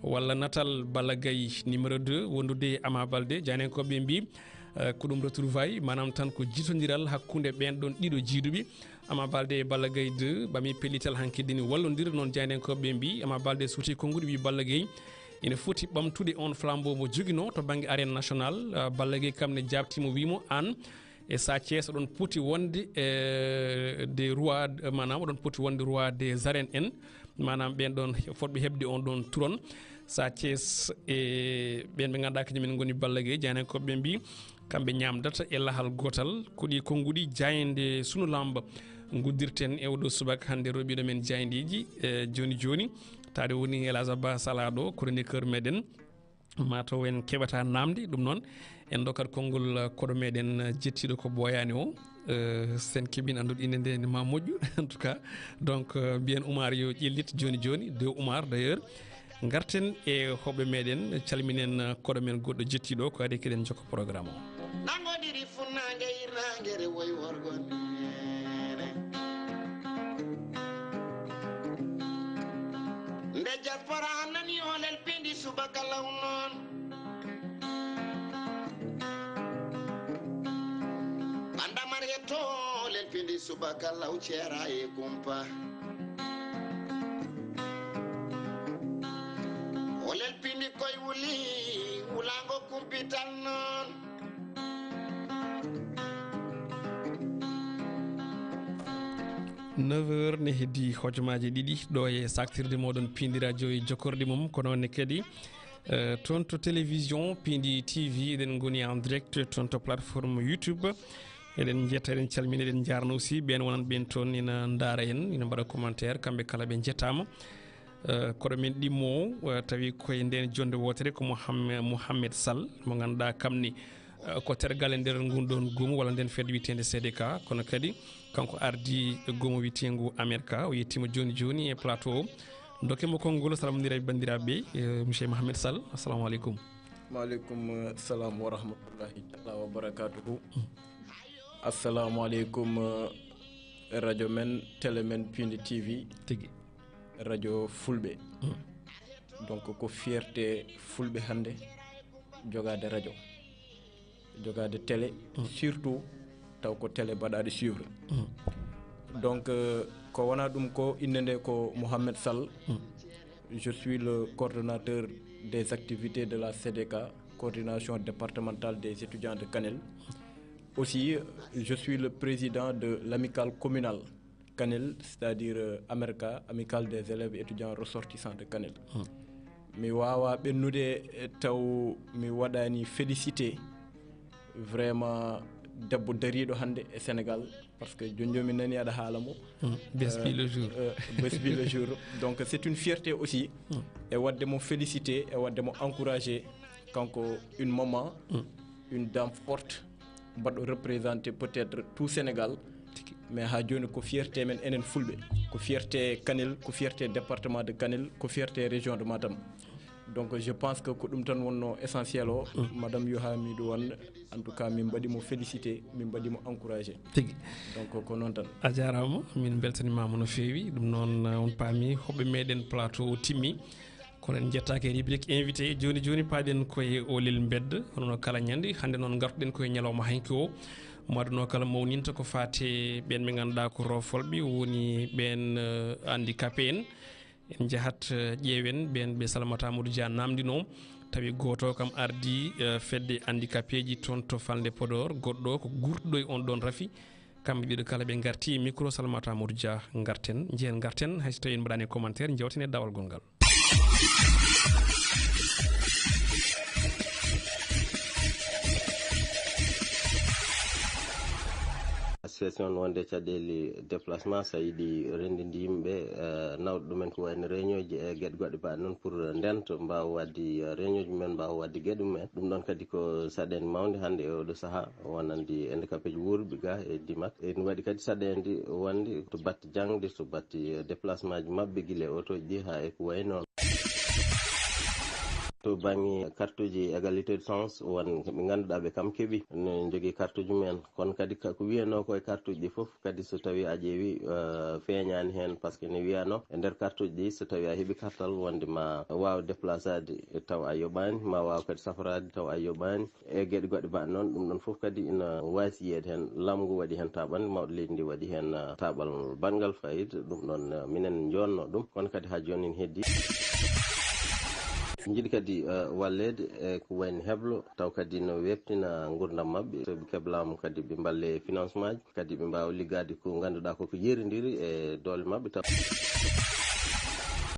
Walla natal Balla Gaye numéro deux wondude e Ama Baldé, jaayndiyankooɓe mbii, eh, ko ɗum retrouvaille, maanaam tan ko jitondiral hakkunde ɓeen ɗoon ɗiɗo jiiduɓe, Ama Baldé e Balla Gaye deux. Ɓami pellital hanki dini wallondir, noon jaayndiyankooɓe mbii, Ama Baldé suuti konnguɗi, wii Balla Gaye ina foti ɓamtude on flambeau mo joginoo to bannge arène nationale. Eh, Balla Gaye kam ne jaabtiimo, wiimo, aan e Sa Thiès oɗon poti wonde, eh, des rois, maanaam oɗon poti wonde roi des arènes en, maanaam ɓeen ɗoon fotɓe heɓde on ɗoon turon. Sa Thiès e ɓeen ɓe ngannduɗaa kañum en ngoni Balla Gaye, jaayndiyankooɓe mbii kamɓe ñaamdata e lahal gootal. Ko ɗi konnguɗi jaaynde Sunu Lamb nguddirten e oɗo subaka hannde, roɓiiɗo men jaayndeeji, eh, jooni jooni. Taade woni El Hadj Abbas Sala ɗo, chroniqueur meɗen. Mataw en keɓata namde ɗum noon. En dokkat konngol, eh, koɗo meɗen, eh, jettiiɗo ko ɓooyaani o. Eh, sen keɓin anndude innde nde ne ma moƴƴu. En tout cas, donc, eh, mbiyen Oumar yo ƴellit jooni jooni, deux Oumar d'ailleurs. Ngarten e hoɓɓe meɗen, calminen, eh, koɗo men goɗɗo jettiiɗo, ko adi keɗen jokka programme o. Nangodiri funnaange irnaange rewoy worgo neene. Nde diaspora nani olel pindi subaka law noon. Banda mariye to olel pindi subaka law ceera e kumpa. Olel pindi koy wuli, wulango kumpital noon. Neuf heures ne heddi hojomaaji ɗiɗi ɗo e saktirde moɗon Piindi Radio e jokkordi mum, ko noon ne kadi, eh, toon to télévision Piindi T V, eɗen ngoni en direct toon to plateforme YouTube. Eɗen njetta, eɗen calmina, eɗen njaarna aussi ɓeen wonanɓe en toon ina ndaara en, ina mbaɗa commentaire, kamɓe kala ɓe njettaama. Eh, koɗo men ɗimmo, eh, tawi koye nden jonde wootere ko Mohamme-, Mohamed Sall, mo ngannduɗaa kam ni, eh, ko tergal e nder ngun ɗon goomu walla nden fedde wiyeteende C D K, kono kadi kanko ardi e goomu wiyeteengu Amerika. O yettiima jooni jooni e plateau o. Ndokke mo konngol, salmondiraa e banndiraaɓe ɓe, eh, monsieur Mohamed Sall, assalamu aleykum. Maaleykum, eh, salam wa rahmatullahi taala wa barakatuhu. Assalamu aleykum, eh, radio men, télé men, Piindi T V. Tigi. Radio Fulɓe. Mm. Donc, ko fierté Fulɓe hannde jogaade radio, jogaade télé, mm, surtout taw ko télé mbaɗaaɗo suivre. Mm. Donc, euh, ko wona ɗum ko, innde nde ko Mohamed Sall. Mm. Je suis le coordonnateur des activités de la C D K, coordination départementale des étudiants de Kanel. Aussi, je suis le président de l'amicale communale Kanel, c'est-à-dire, euh, Amerka, Amicale des élèves étudiants ressortissants de Kanel. Hmm. Mi waawaa ɓennude, eh, taw mi waɗaani félicité vraiment debbo dariiɗo hannde e Sénégal, parce que jooni jooni mi nanii aɗa haala mo. Hmm. Bés bi le jour. Euh, euh, Bés bi le jour. Donc, c'est une fierté aussi. Hmm. E waɗde mo félicité, e waɗde mo encouragé, kanko, une maman, hmm, une dame forte, mbaɗɗo représenté peut-être tout Sénégal. Tigi. Mais haa jooni ko fierté men enen Fulɓe, ko fierté Kanel, ko fierté département de Kanel, ko fierté région de Matam. Donc, je pense que ko ɗum tan wonno essentiel o. Mm. Madame Yohamidu Wan, en tout cas, min mbaɗi mo félicité, min mbaɗi mo encouragé. Tigi. Donc, ko noon tan. A jaaraama, min mbeltanimaama no feewi. Ɗum noon, on paami hoɓɓe meɗen plateau o timmi. Kono en njettaaki e rubrique invité. Jooni jooni paaɗen koye Oolel Mbedda. Hono no kala ñande, hannde noon ngartuɗen koye ñalawma hanki o. Mo aduna o kala mawninta ko faati ɓeen ɓe ngannduɗaa ko roofolɓe, woni ɓeen, eh, handicapé en. En njahat, eh, ƴeewen ɓeen ɓe Salamata Amadou Dia naamndinoo. Tawi gooto kam ardii, eh, fedde handicapéji toon to falnde Podor, goɗɗo ko guurtuɗo e on ɗoon rafi. Kamɓe ɗiɗo kala ɓe ngarti e micro Salamata Amadou Dia. Ngarten, njehen ngarten, hay so tawii en mbaɗaani commentaire, njewten e dawal gongal. Association wonde caɗeele déplacement, so a yiɗi renndinde yimɓe, eh, nawɗo ɗumen ko wayno réunion ji e geɗe goɗɗe mbaɗa noon pour ndento mbaawa waɗde, eh, réunion ji mumen, mbaawa waɗde geɗe mumen. Ɗum ɗon kadi ko saɗeende mawnde hannde e oɗo sahaa, wonande handicapéji wuurɓe ga e Dimak. Ene waɗi kadi saɗeende wonde to batte jaŋde, to batte, eh, déplacement ji maɓɓe, gila e otoji ɗi haa e ko wayi noon. To bannge kartuuji égalité de chance, won ɓe ngannduɗaa ɓe kam keɓi, no njogii kartuuji mumen. Kono kadi ka-, ko wiyanoo ko e kartuuji ɗi fof, kadi so tawii a ƴeewi, eh, feeñaani heen, par ce que ne wiyanoo e nder kartuuji ɗi, so tawii a heɓi kartal wonde ma waaw déplaçaade taw a yoɓaani, ma waaw kadi saforaade taw a yoɓaani, e geɗe goɗɗe mbaɗ noon. Ɗum ɗon fof kadi ina waasi yiyeede heen. Laamu ngu waɗi heen taaɓannde, mawɗo leydi ndi waɗi heen, eh, taaɓal baɗngal faayiida. Ɗum ɗon, eh, minen njoonno ɗum, kono kadi haa jooni ne heddi. Njiɗi kadi, eh, walleede e ko wayno heblo, taw kadi no weɓtina nguurndam maɓɓe, so ɓe keɓ laamu kadi ɓe mballe financement ji, kadi ɓe mbaawa liggaade ko ngannduɗaa ko ko yeridiri e doole maɓɓe taw.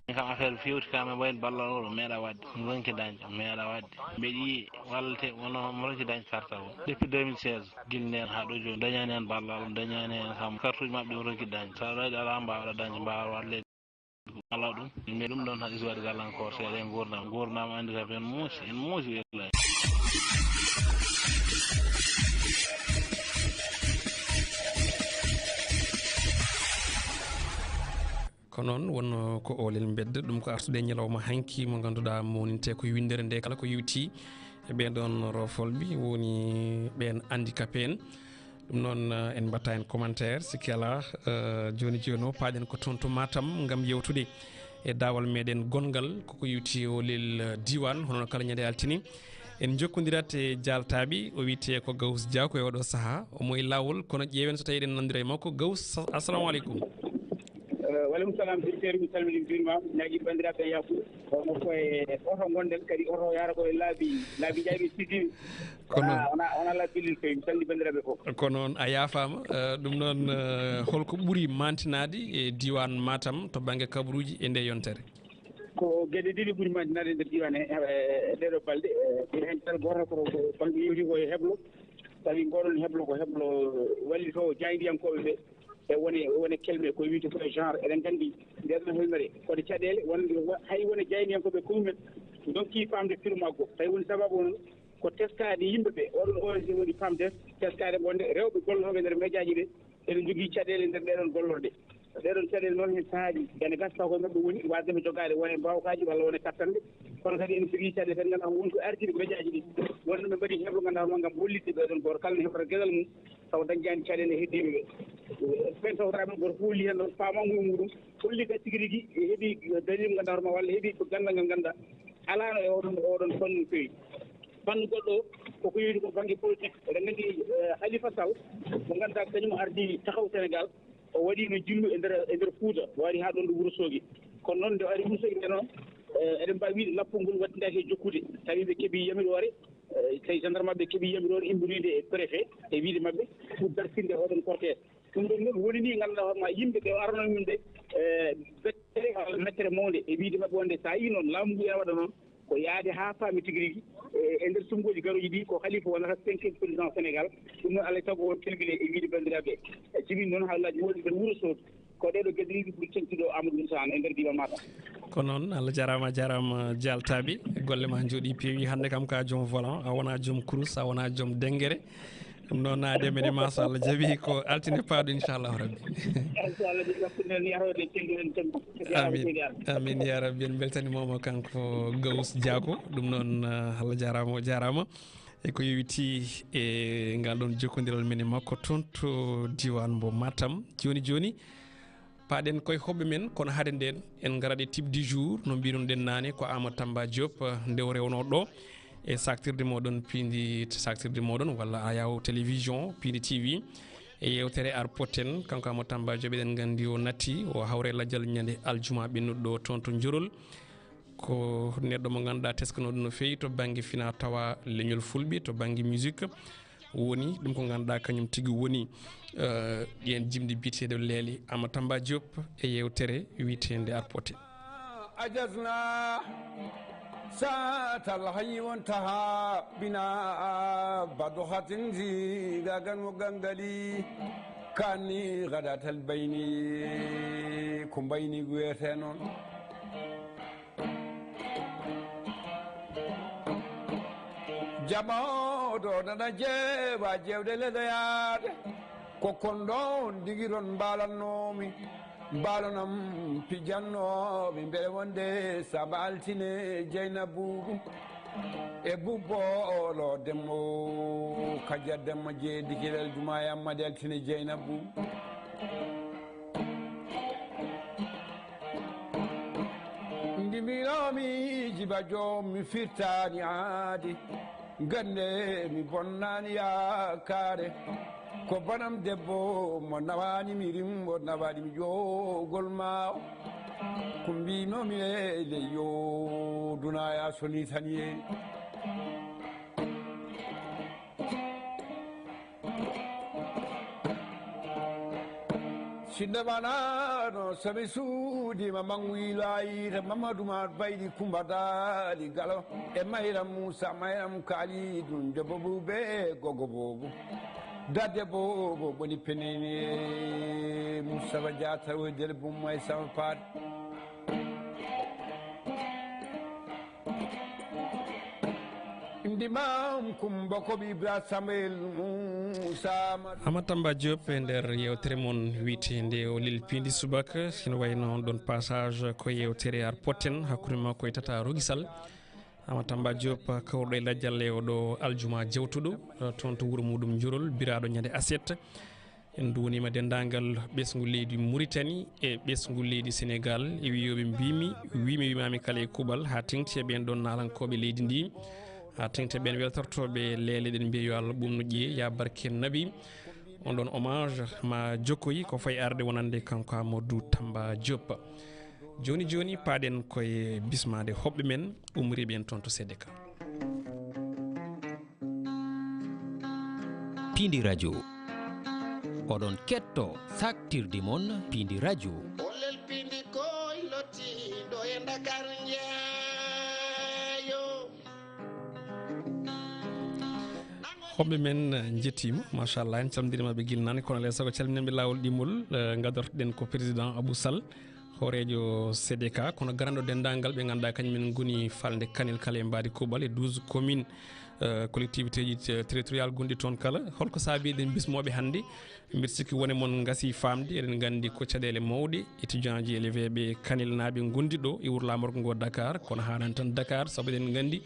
Min kam affaire fewti kam e wayno ballal o, ɗum meeɗa waɗde, ɗum ronki dañde, ɗum meeɗa waɗde. Mbeɗa yiyi wallete wono mo ronki dañde kartal o. Depuis deux mille seize, gila ndeen haa ɗo jooni, dañaani heen ballal, ɗum dañaani heen kam. Kartuuji maɓɓe ɗum ronki dañde. So aɗa waɗi alaa mbaawa dañde, mbaawa waɗde. Alaa ɗum, mais ɗum ɗon tan isi waɗi galankoor seeɗa e nguurndam. Nguurndam anndi kam en muusi, en muusi wallahi. Ko noon wonno ko oolel mbedda, ɗum ko artude e ñalawma hanki mo ngannduɗaa mawnintee ko winndere nde kala ko yowti e ɓeen ɗoon roofolɓe woni ɓeen handicapé en. Ɗum noon, eh, en mbaɗta heen commentaire, sikki alaa, eh, jooni jooni o, paaɗen ko toon to Matam ngam yewtude e daawal meɗen gonngal, koko yowti o lel, eh, diiwaan, hono no kala ñande altine. En njokkondirat e jaaltaaɓe, o wiyetee ko Gaus Dia ko e oɗo sahaa, omo e laawol, kono ƴeewen so tawii eɗen nanndira e makko. Gaus, sa-, assalamu aleykum. Eh, wa aleykum salam, directeur, mi salmini, mi juurima, ñaagi banndiraaɓe e yaafuya. Kono ko e oto ngonɗen, kadi oto yaara ko e laabi, laabi jaabi sidi. Kono wona, wona, wona laabi pellel fewi, mi salmini banndiraaɓe fof. Kono noon a yaafaama, eh, ɗum noon, eh, holko ɓuri mantinaade e diiwaan Matam to bannge kabaruuji e nde yontere? Ko geɗe ɗiɗi ɓuri mantinaade e nder diiwaan he, he, he ɗeeɗoo balɗe. Eh, heen tan gooto ko, ko bannge yowti ko e heblo. Tawi ngoɗon heblo ko heblo wallitoowo jaayndiyankooɓe ɓe. E wone, wone kelme ko wiyte ko e genre, eɗen nganndi nde ɗon helmere ko ɗe caɗeele, won, hay wone jaayndiyankooɓe ko mumen ndonki faamde firu maggo. Tawi woni sababu on ko teskaade yimɓe ɓe, oɗon O N G woni faamde teskaade wonde rewɓe gollooɓe nder mejaaji ɓe ene njogii caɗeele nder ɗeɗon gollorɗe. Ɗeɗon caɗeele noon, heen sahaaji ene gasa taw ko maɓɓe woni waasde ɓe jogaade wone mbaawkaaji walla wone kattanɗe. Kono kadi ene jogii caɗeele kadi ngannduɗaa ko woni ko ardiiɓe mejaaji ɗi, wonno ɓe mbaɗi heblo ngannduɗaa hono ngam hollitde ɓeɗon gooto kala ne heɓata geɗal mum. Taw dañjaani caɗeele heddiiɓe ɓe. Ɓen taw rewɓe goto fof holli heen ɗon faamaangu e muɗum, holli kadi tigi rigi heɓi dalil mo ngannduɗaa hoore ma walla heɓi ko ganndal ngal ngannduɗaa alaano e oɗon, oɗon fannu no feewi. Fannu goɗɗo o, koko yowiti ko bannge politique. Eɗen nganndi, eh, Khalifa Sall, mo ngannduɗaa kañum ardi Taxawu Sénégal, o waɗiino jillu e nder, e nder Fuuta, o ari haa ɗoon ɗo Wuro Soogi. Kono noon nde o ari Wuro Soogi nde noon, eh, eɗen mbaawi wiyde lappol ngol waɗtindaaki e jokkude. Tawi ɓe keɓi yamiroore, eh, tawi gendarme ɓe keɓi yamiroore immoride e préfet e wiyde maɓɓe pour dartinde oɗon cortège. Ɗum ɗon noon woni ni ngannduɗaa hoore ma yimɓe ɓe arano min ɓe, eh, bettere walla mettere mawnde e wiyde maɓɓe wonde so a yii noon laamu ngu ene waɗa noon, ko yaade haa faami tigi rigi, e, e nder suɓngooji garooji ɗi, ko Khalifa wonata cinquième président Sénégal. Ɗum noon, alaa e sago on kelgile e wiyde banndiraaɓe, e jibin noon haalaaji woɗɗi nder Wuro Soogi. Ko ɗeɗo geɗe ɗiɗi ɓuri teŋtude o Amadou Moussa Anne e nder diiwaan Matam. Ko noon, Allah jaaraama, a jaaraama jaaltaaɓe. Golle ma njooɗi peewi. Hannde kam ka joom volant, a wona joom kurus, a wona joom denngere. Ɗum noon, naade men e ma, so Allah jaɓi, ko altine paaɗo, inchallahu rabbi. Inchallah, ɗum ɗaɓɓirɗen yahrode e teŋnguɗen tan. Amin. Amin, ya rabbi. En mbeltaniima mo, kanko Gaus Diako. Ɗum noon, eh, Allah jaaraama, o jaaraama. E ko yowiti e ngal ɗon jokkondiral men e makko toon to diiwaan mbo Matam. Jooni jooni, paaɗen koye hoɓɓe men, kono hade nden, en ngarat e type du jour, no mbiirunoɗen naane, ko Amadou Tamba Diop, eh, nde o rewnoo ɗo e saktirde moɗon piindi, saktirde moɗon, walla Ayaw Télévision, piindi T V, e yewtere Ar Poten. Kanko Amadou Tamba Diop, eɗen nganndi o natti, o hawre lajal ñande aljuma ɓennuɗo ɗo toon to Njorol. Ko neɗɗo mo ngannduɗaa teskanooɗo no feewi to bannge fina tawa leñol fulɓe, to bannge musique. Woni ɗum ko ngannduɗaa kañum tigi woni, eh, ɗiyen jimɗi biyeteeɗo Leeli Ama Tamba Diop e yewtere wiyeteende Ar Poten. Ajasna satal hayi won taha bina bado hatin ziga gan mo gangali kani gadatal bayni ko bayni wiyete noon. Jama'oɗo nana jeewa jewde ledoyaade ko kon ɗon digiron mbalannomi. Baalonam pijannooɓe mbele wonde Samba Altine Jeynabu e Bubboolo Demmo Kaja Demmo Jeedi Kilel Juma e Ammadi Altine Jeynabu. Ndi mbiɗomi jiba joom mi firtani aade. Gande mi bonnani yaakaare. Ko banam debbo mo nawani mi rimbo nawani mi ƴoogol ma. Ko mbinomi e ley yo dunaya soni tan ye. Sinno manano somi suudima mangu yilayita Mamadou Mar Baydi Kumba Dali Galo e Mayram Moussa Mayram Kalidou Jobo Bube Gogo Bobo Dade Bobo Boni Penene Moustapha Diatta Wedel Bumma e Sama Paat. Ndimam Kumba ko ɓe Ibra Samuel Moussa Amadou Tamba Diop e nder yewtere mon wiyetende o lelpindi subaka. Hino wayno on ɗon passage ko yewtere ar potten hakkunde makko e Tata Rogisal. Amadou Tamba Diop kawruɗo e lajjal e oɗo aljuma jawtuɗo, eh, toon to wuro muɗum Njurol, biraɗo ñande aset. En duwaniima denndaangal ɓesngu leydi Muritani e ɓesngu leydi Senegaal e wiyooɓe mbiimi, wiimi, wimaami kala e kuuɓal, haa teŋti e ɓeen ɗoon naalankooɓe leydi ndi, haa teŋti e ɓeen weltortooɓe leele, eɗen mbiya yo Allah ɓuuɓnu ƴiye, yaa barke naɓi. On ɗoon hommage ma jokkoyi ko fayi arde wonande kanko Amadou Tamba Diop. Jooni jooni, paaɗen koye bismaade hoɓɓe men ummoriiɓe en toon to Sedeka. Piindi Radio. Oɗon keɗto saktirde mon Piindi Radio. Ollel piindi koy lottiiɗo e Dakar njeeyo. Hoɓɓe men njettiima, machallah, en calmodirii ɓe gila naane, kono alaa e sago calminen ɓe laawol ɗimmol, eh, ngadortoɗen ko président Abou Sall. Hooreejo C D K, kono garanɗo denndaangal ɓe ngannduɗaa kañum en ngoni falnde Kanel kala e mbaadi kuuɓal e douze commune, eh, collectivité ji te-, territorial gonɗi toon kala. Holko saabi eɗen bismooɓe hannde? Mbiɗa sikki wone mon ngasi faamde, eɗen nganndi ko caɗeele mawɗe, étudiant ji, élève ɓe Kanel naaɓe ngondi ɗo e wuro laamorgo ngo Dakar, kono haanani tan Dakar, sabu eɗen nganndi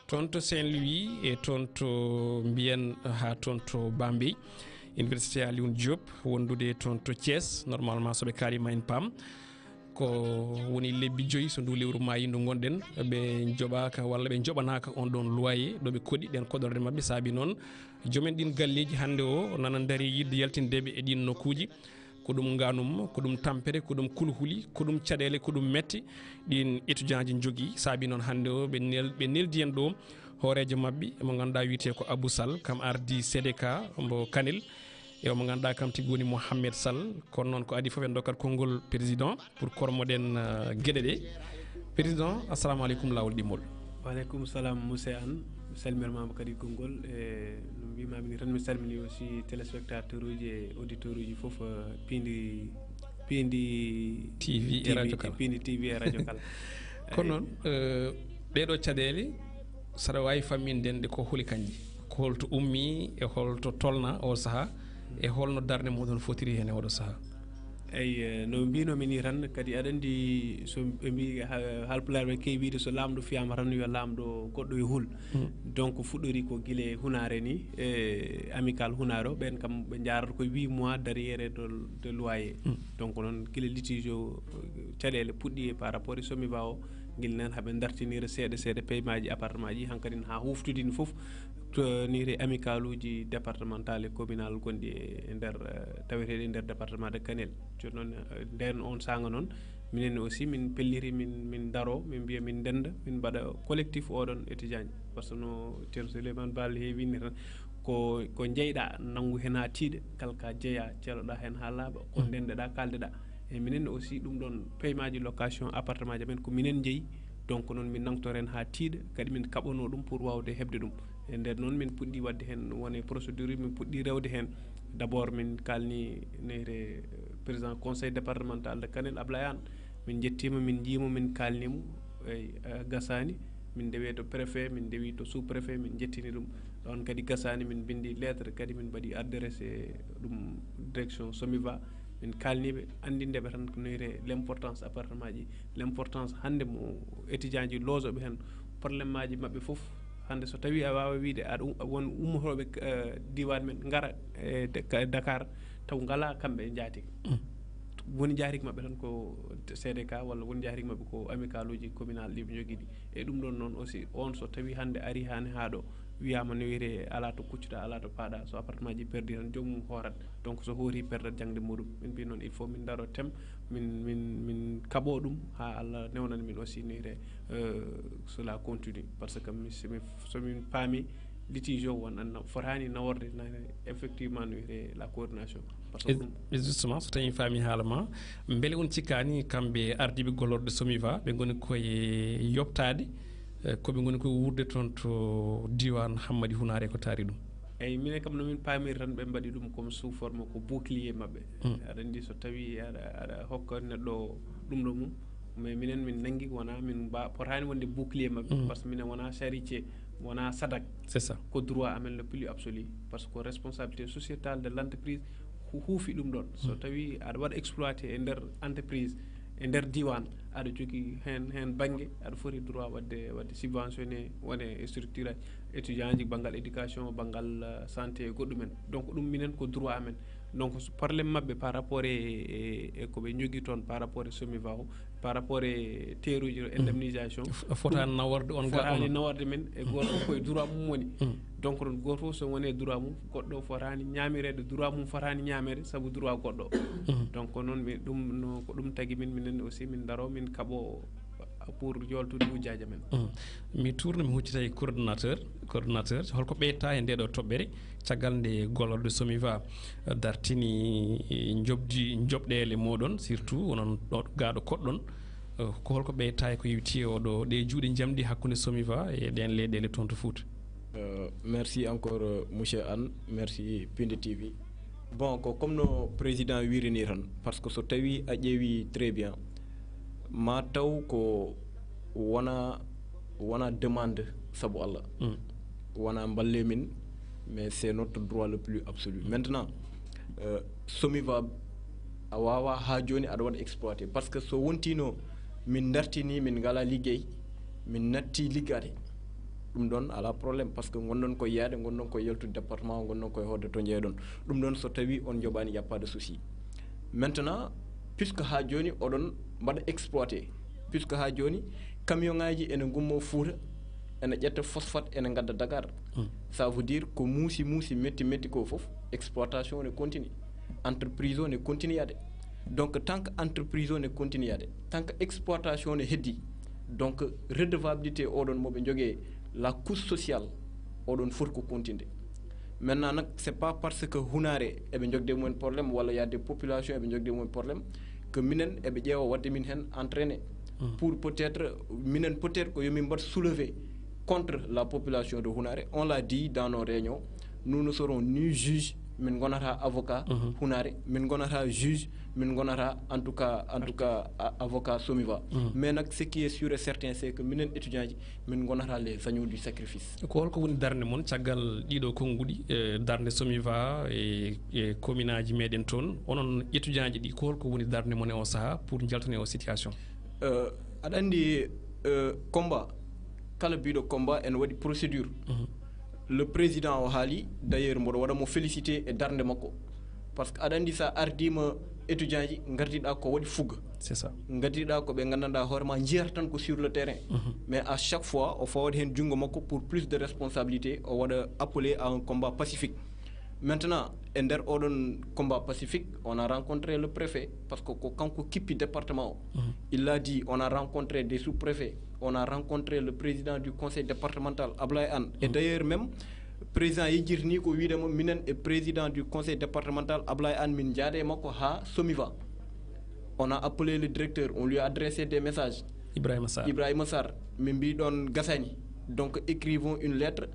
toon to Saint-Louis e toon to mbiyen haa toon to Bambey, Université Alioune Diop wondude toon to Thiès, normalement so ɓe kaalima en paam. Ko woni lebbi joyi, so ndu lewru maayi ndu ngonɗen, ɓe njoɓaaka walla ɓe njoɓanaaka on ɗon loyer ɗo ɓe koɗi ɗen koɗorɗe maɓɓe. Saabi noon, joomen ɗin galleeji hannde o nana ndarii yiɗde yaltindeɓe e ɗin nokkuuji. Ko ɗum ngaanum, ko ɗum tampere, ko ɗum kulhuli, ko ɗum caɗeele, ko ɗum mette ɗin étudiant ji njogii. Saabi noon hannde o ɓe nel-, ɓe neldi en ɗo hooreejo maɓɓe mo ngannduɗaa wiyetee ko Abou Sall, kam ardi C D K mbo Kanel. E o mo ngannduɗaa kam tigi woni Mohamed Sall, kono noon ko adii fof en ndokkat konngol président pour kormoɗen, eh, geɗe ɗe. Président, assalamu aleykum, laawol ɗimmol. Wa aleykum salam, monsieur Anne. Mi salminii ma kadi konngol. E no mbiimaami ni tan, mi salminii aussi téléspectateur uji e auditeur uji fof, eh, Piindi, Piindi T V e radio kala. Piindi T V e radio kala. Kono noon, eh, ɗee ɗoo caɗeele, saɗa waawi famminde en ɗe ko holi kañje? Ko holto ummii e holto tolnaa oo sahaa, e holno darnde muɗum fotiri heen e oɗo sahaa? Eyi, eh, no mbiinoomi nii tan, kadi aɗa anndi so ɓe mbii, ha-, Haalpulaar ɓe keewi wiyde so laamɗo fiyaama tan yo laamɗo goɗɗo yo hul. Mm. Donc fuɗɗori ko gila e hunaare nii, e Amicale Hunaare o, ɓeen kam ɓe njaarata ko huit mois d'arriéré de, de loyer. Mm. Donc noon gila litige o, caɗeele puɗɗii par rapport e Somiva o, gila noon haɓe dartinira seeɗa seeɗa paiement ji appartement ji, hankadi haa huftidini fof to nii e amicale uji départemental e communal gonɗi e, e nder, eh, taweteeɗi e nder département de Kanel. Jooni noon, eh, ndeen oon saanga noon, minen aussi min pelliti, min, min ndaro, min mbiya min ndennda, min mbaɗa collectif oɗon étudiant ji. Par ce que no Ceerno Souleymane Baal heewini tan, ko, ko jeyɗaa, nanngu heen haa tiiɗa, kala ka jeyaa, celoɗaa heen haa laaɓa, ko ndenndeɗaa, kaaldeɗaa. E minen aussi ɗum ɗoon paiement ji location appartement ji amen ko minen njeyi. Donc noon min nangtor heen haa tiiɗa, kadi min kaɓanoo ɗum pour waawde heɓde ɗum. E nder noon min puɗɗii waɗde heen wone procédure, min puɗɗii rewde heen. D'abord min kaalni nehre, eh, président conseil départemental de Kanel Ablaye Anne. Min njettiima, min njiimo, min kaalniimo. Eyi, eh, gasaani. Min ndewe to préfet, min ndewi to sous-préfet, min njettini ɗum. Ɗoon kadi gasaani, min mbinndi lettre, kadi min mbaɗi adresse ɗum direction Somiva. Min kaalniiɓe, anndindeɓe tan ko noyre l'importance appartement ji, l'importance hannde mo étudiant ji loosooɓe heen, problème maaji maɓɓe fof. Hannde so tawii a waawa wiyde aɗa um- won ummotooɓe, eh, diiwaan men ngara e De- ka- Dakar, taw ngalaa kamɓe e njaatige. Woni njaatige maɓɓe tan ko C D K walla woni njaatige maɓɓe ko amicale uji communal ɗi ɓe njogii ɗi. E ɗum ɗoon noon aussi, on so tawii hannde arii haa ne haa ɗo, wiyaama ne wiyetee alaa to kuccuɗaa, alaa to paaɗaa, so appartement ji perdi tan joomum hoorat. Donc so hoori perdat jaŋde muɗum. Min mbi noon il faut min ndaro thème, min min min kaɓo ɗum haa Allah newnana min aussi ne wiyetee, euh, cela continue. Parce que mi- so mi- so min paami litige o won an fotaani naworde na effectivement ne wiyetee la coordination. Parce que ɗum E justement, so tawii faami haala ma, mbele on cikkaani kamɓe ardiiɓe gollorɗe Somiva ɓe ngoni koye yoɓtaade, eh, ko ɓe ngoni koye wuurde toon to diiwaan Hammadi Hunaare ko taari ɗum? Eyi, minen kam no min paamiri tan ɓe mbaɗi ɗum comme sous forme ko bouclier maɓɓe. Aɗa anndi so tawii aɗa aɗa hokka neɗɗo ɗum ɗo mum, mais minen min nanngi wonaa min mba- potaani wonde bouclier maɓɓe, par ce que minen wonaa charité, wonaa sadak. C'est ça. Ko droit amen le plus absolu, par ce que ko responsabilité sociétale de l'entreprise hu- huufi ɗum ɗoon. So tawii aɗa waɗa exploité e nder entreprise, e nder diiwaan, aɗa jogii heen heen bannge, aɗa foti droit waɗde waɗde subventionné, wone e structure étudiant ji, banngal éducation, banngal, euh, santé e goɗɗum en. Donc ɗum minen ko droit amen. Donc so problème maɓɓe par rapport e e- e ko ɓe njogii toon par rapport e Somiva o, par rapport e teeruuji o indemnisation, fotaani naworde on ga- fotaani naworde men e gooto fof koye droit mum woni. Donc ɗon gooto fof so woni e droit mum, goɗɗo fotaani ñaamireede, droit mum fotaani ñaameede sabu droit goɗɗo. Donc noon mi- ɗum no ko ɗum tagi min minen aussi min ndaro min kaɓo pour yoltude wujjaaji amen. Mi tuurna, mi huccita e coordonnateur. Coordonnateur, holko ɓeyta e nde ɗo toɓɓere caggal nde gollorɗe Somiva dartini njoɓdi njoɓɗeele mooɗon, surtout onon ɗo gaaɗo koɗɗon? Eh, ko holko ɓeyta e ko yewti e oɗo ɗe juuɗe njamɗi hakkunde Somiva e ɗen leyɗeele toon to Fuuta? Euh, merci encore, euh, monsieur Anne, merci Pindi T V. Bon, ko comme no président wirini tan, par ce que so tawi a ƴeewi très bien, ma taw ko wona wona demande sabu Allah, wona mballe min, mais c'est notre droit le plus absolu. Maintenant, euh, Somiva a wawa ha joni aɗa waɗa exploité, par ce que so wontino min dartini min ngala liggey, min natti liggade, ɗum ɗon ala problème, par ce que gonɗon ko yiyade, gonɗon ko yaltude département o, gonɗon koye hoorde to jeeɗon. Ɗum ɗon so tawi on joɓani, y a pas de souci. Maintenant, puisque ha joni oɗon mbaɗa exploité, puisque ha joni camion ngaji ene gummo Fouta, ene ƴetta phosphate ene gadda Dakar. Ça veut dire ko muusi muusi metti metti ko fof, exploitation ne continue, entreprise o ne continue yaade. Donc tant que entreprise o ne continue yaade, tant que exploitation ne heddi, donc redevabilité oɗon moɓe jogue la couche sociale, oɗon foti ko continue. Maintenant nak, c'est pas parce que Hunare eɓe jogde mumen problème walla y a des populations eɓe jogde mumen problème que minen eɓe ƴeewa wadde min hen entraîné pour peut-être minen peut-être ko yomin mbaɗ soulever contre la population de Hunare. On l'a dit dans nos réunions, nous ne serons ni juge, min gonata avocat Hunare, min gonata juge, min gonata en tout cas en tout cas a- avocat Somiva. Mais nak, ce qui est sûr et certain, c'est que minen étudiant ji min gonata les agneaux du sacrifice. Ko holko woni darnde mon caggal ɗiɗo konnguɗi, eh, darnde Somiva e e commune aji meɗen toon, onon étudiant ji ɗi, ko holko woni darnde mon e o saaha pour jaltane o situation? Euh, aɗa andi, euh, combat, kala biɗo combat ene waɗi procédure. Le président o haali, d'ailleurs mboɗo waɗa mo félicité e darnde makko, par ce que aɗa andi sa ardima étudiant ji, gardiɗa ko waɗi fugga. C'est ça. Gardiɗa ko ɓe gandanɗa hoore ma jiyata tan ko sur le terrain. Mais à chaque fois o fawat hen junngo makko pour plus de responsabilité, o waɗa appelé à un combat pacifique. Maintenant, e nder oɗon combat pacifique, on a rencontré le préfet, par ce que ko kanko kippi département o. Il a dit, on a rencontré des sous-préfets, on a rencontré le président du conseil départemental, Ablaye Anne. Et d'ailleurs même, président yejjitini ko wiidemo minen e président du conseil départemental, Ablaye Anne, min jaade e makko ha Somiva. On a appelé le directeur, on lui a adressé des messages. Ibrahima Sarr. Ibrahima Sarr, min mbi ɗon gasani. Donc écrivons une lettre.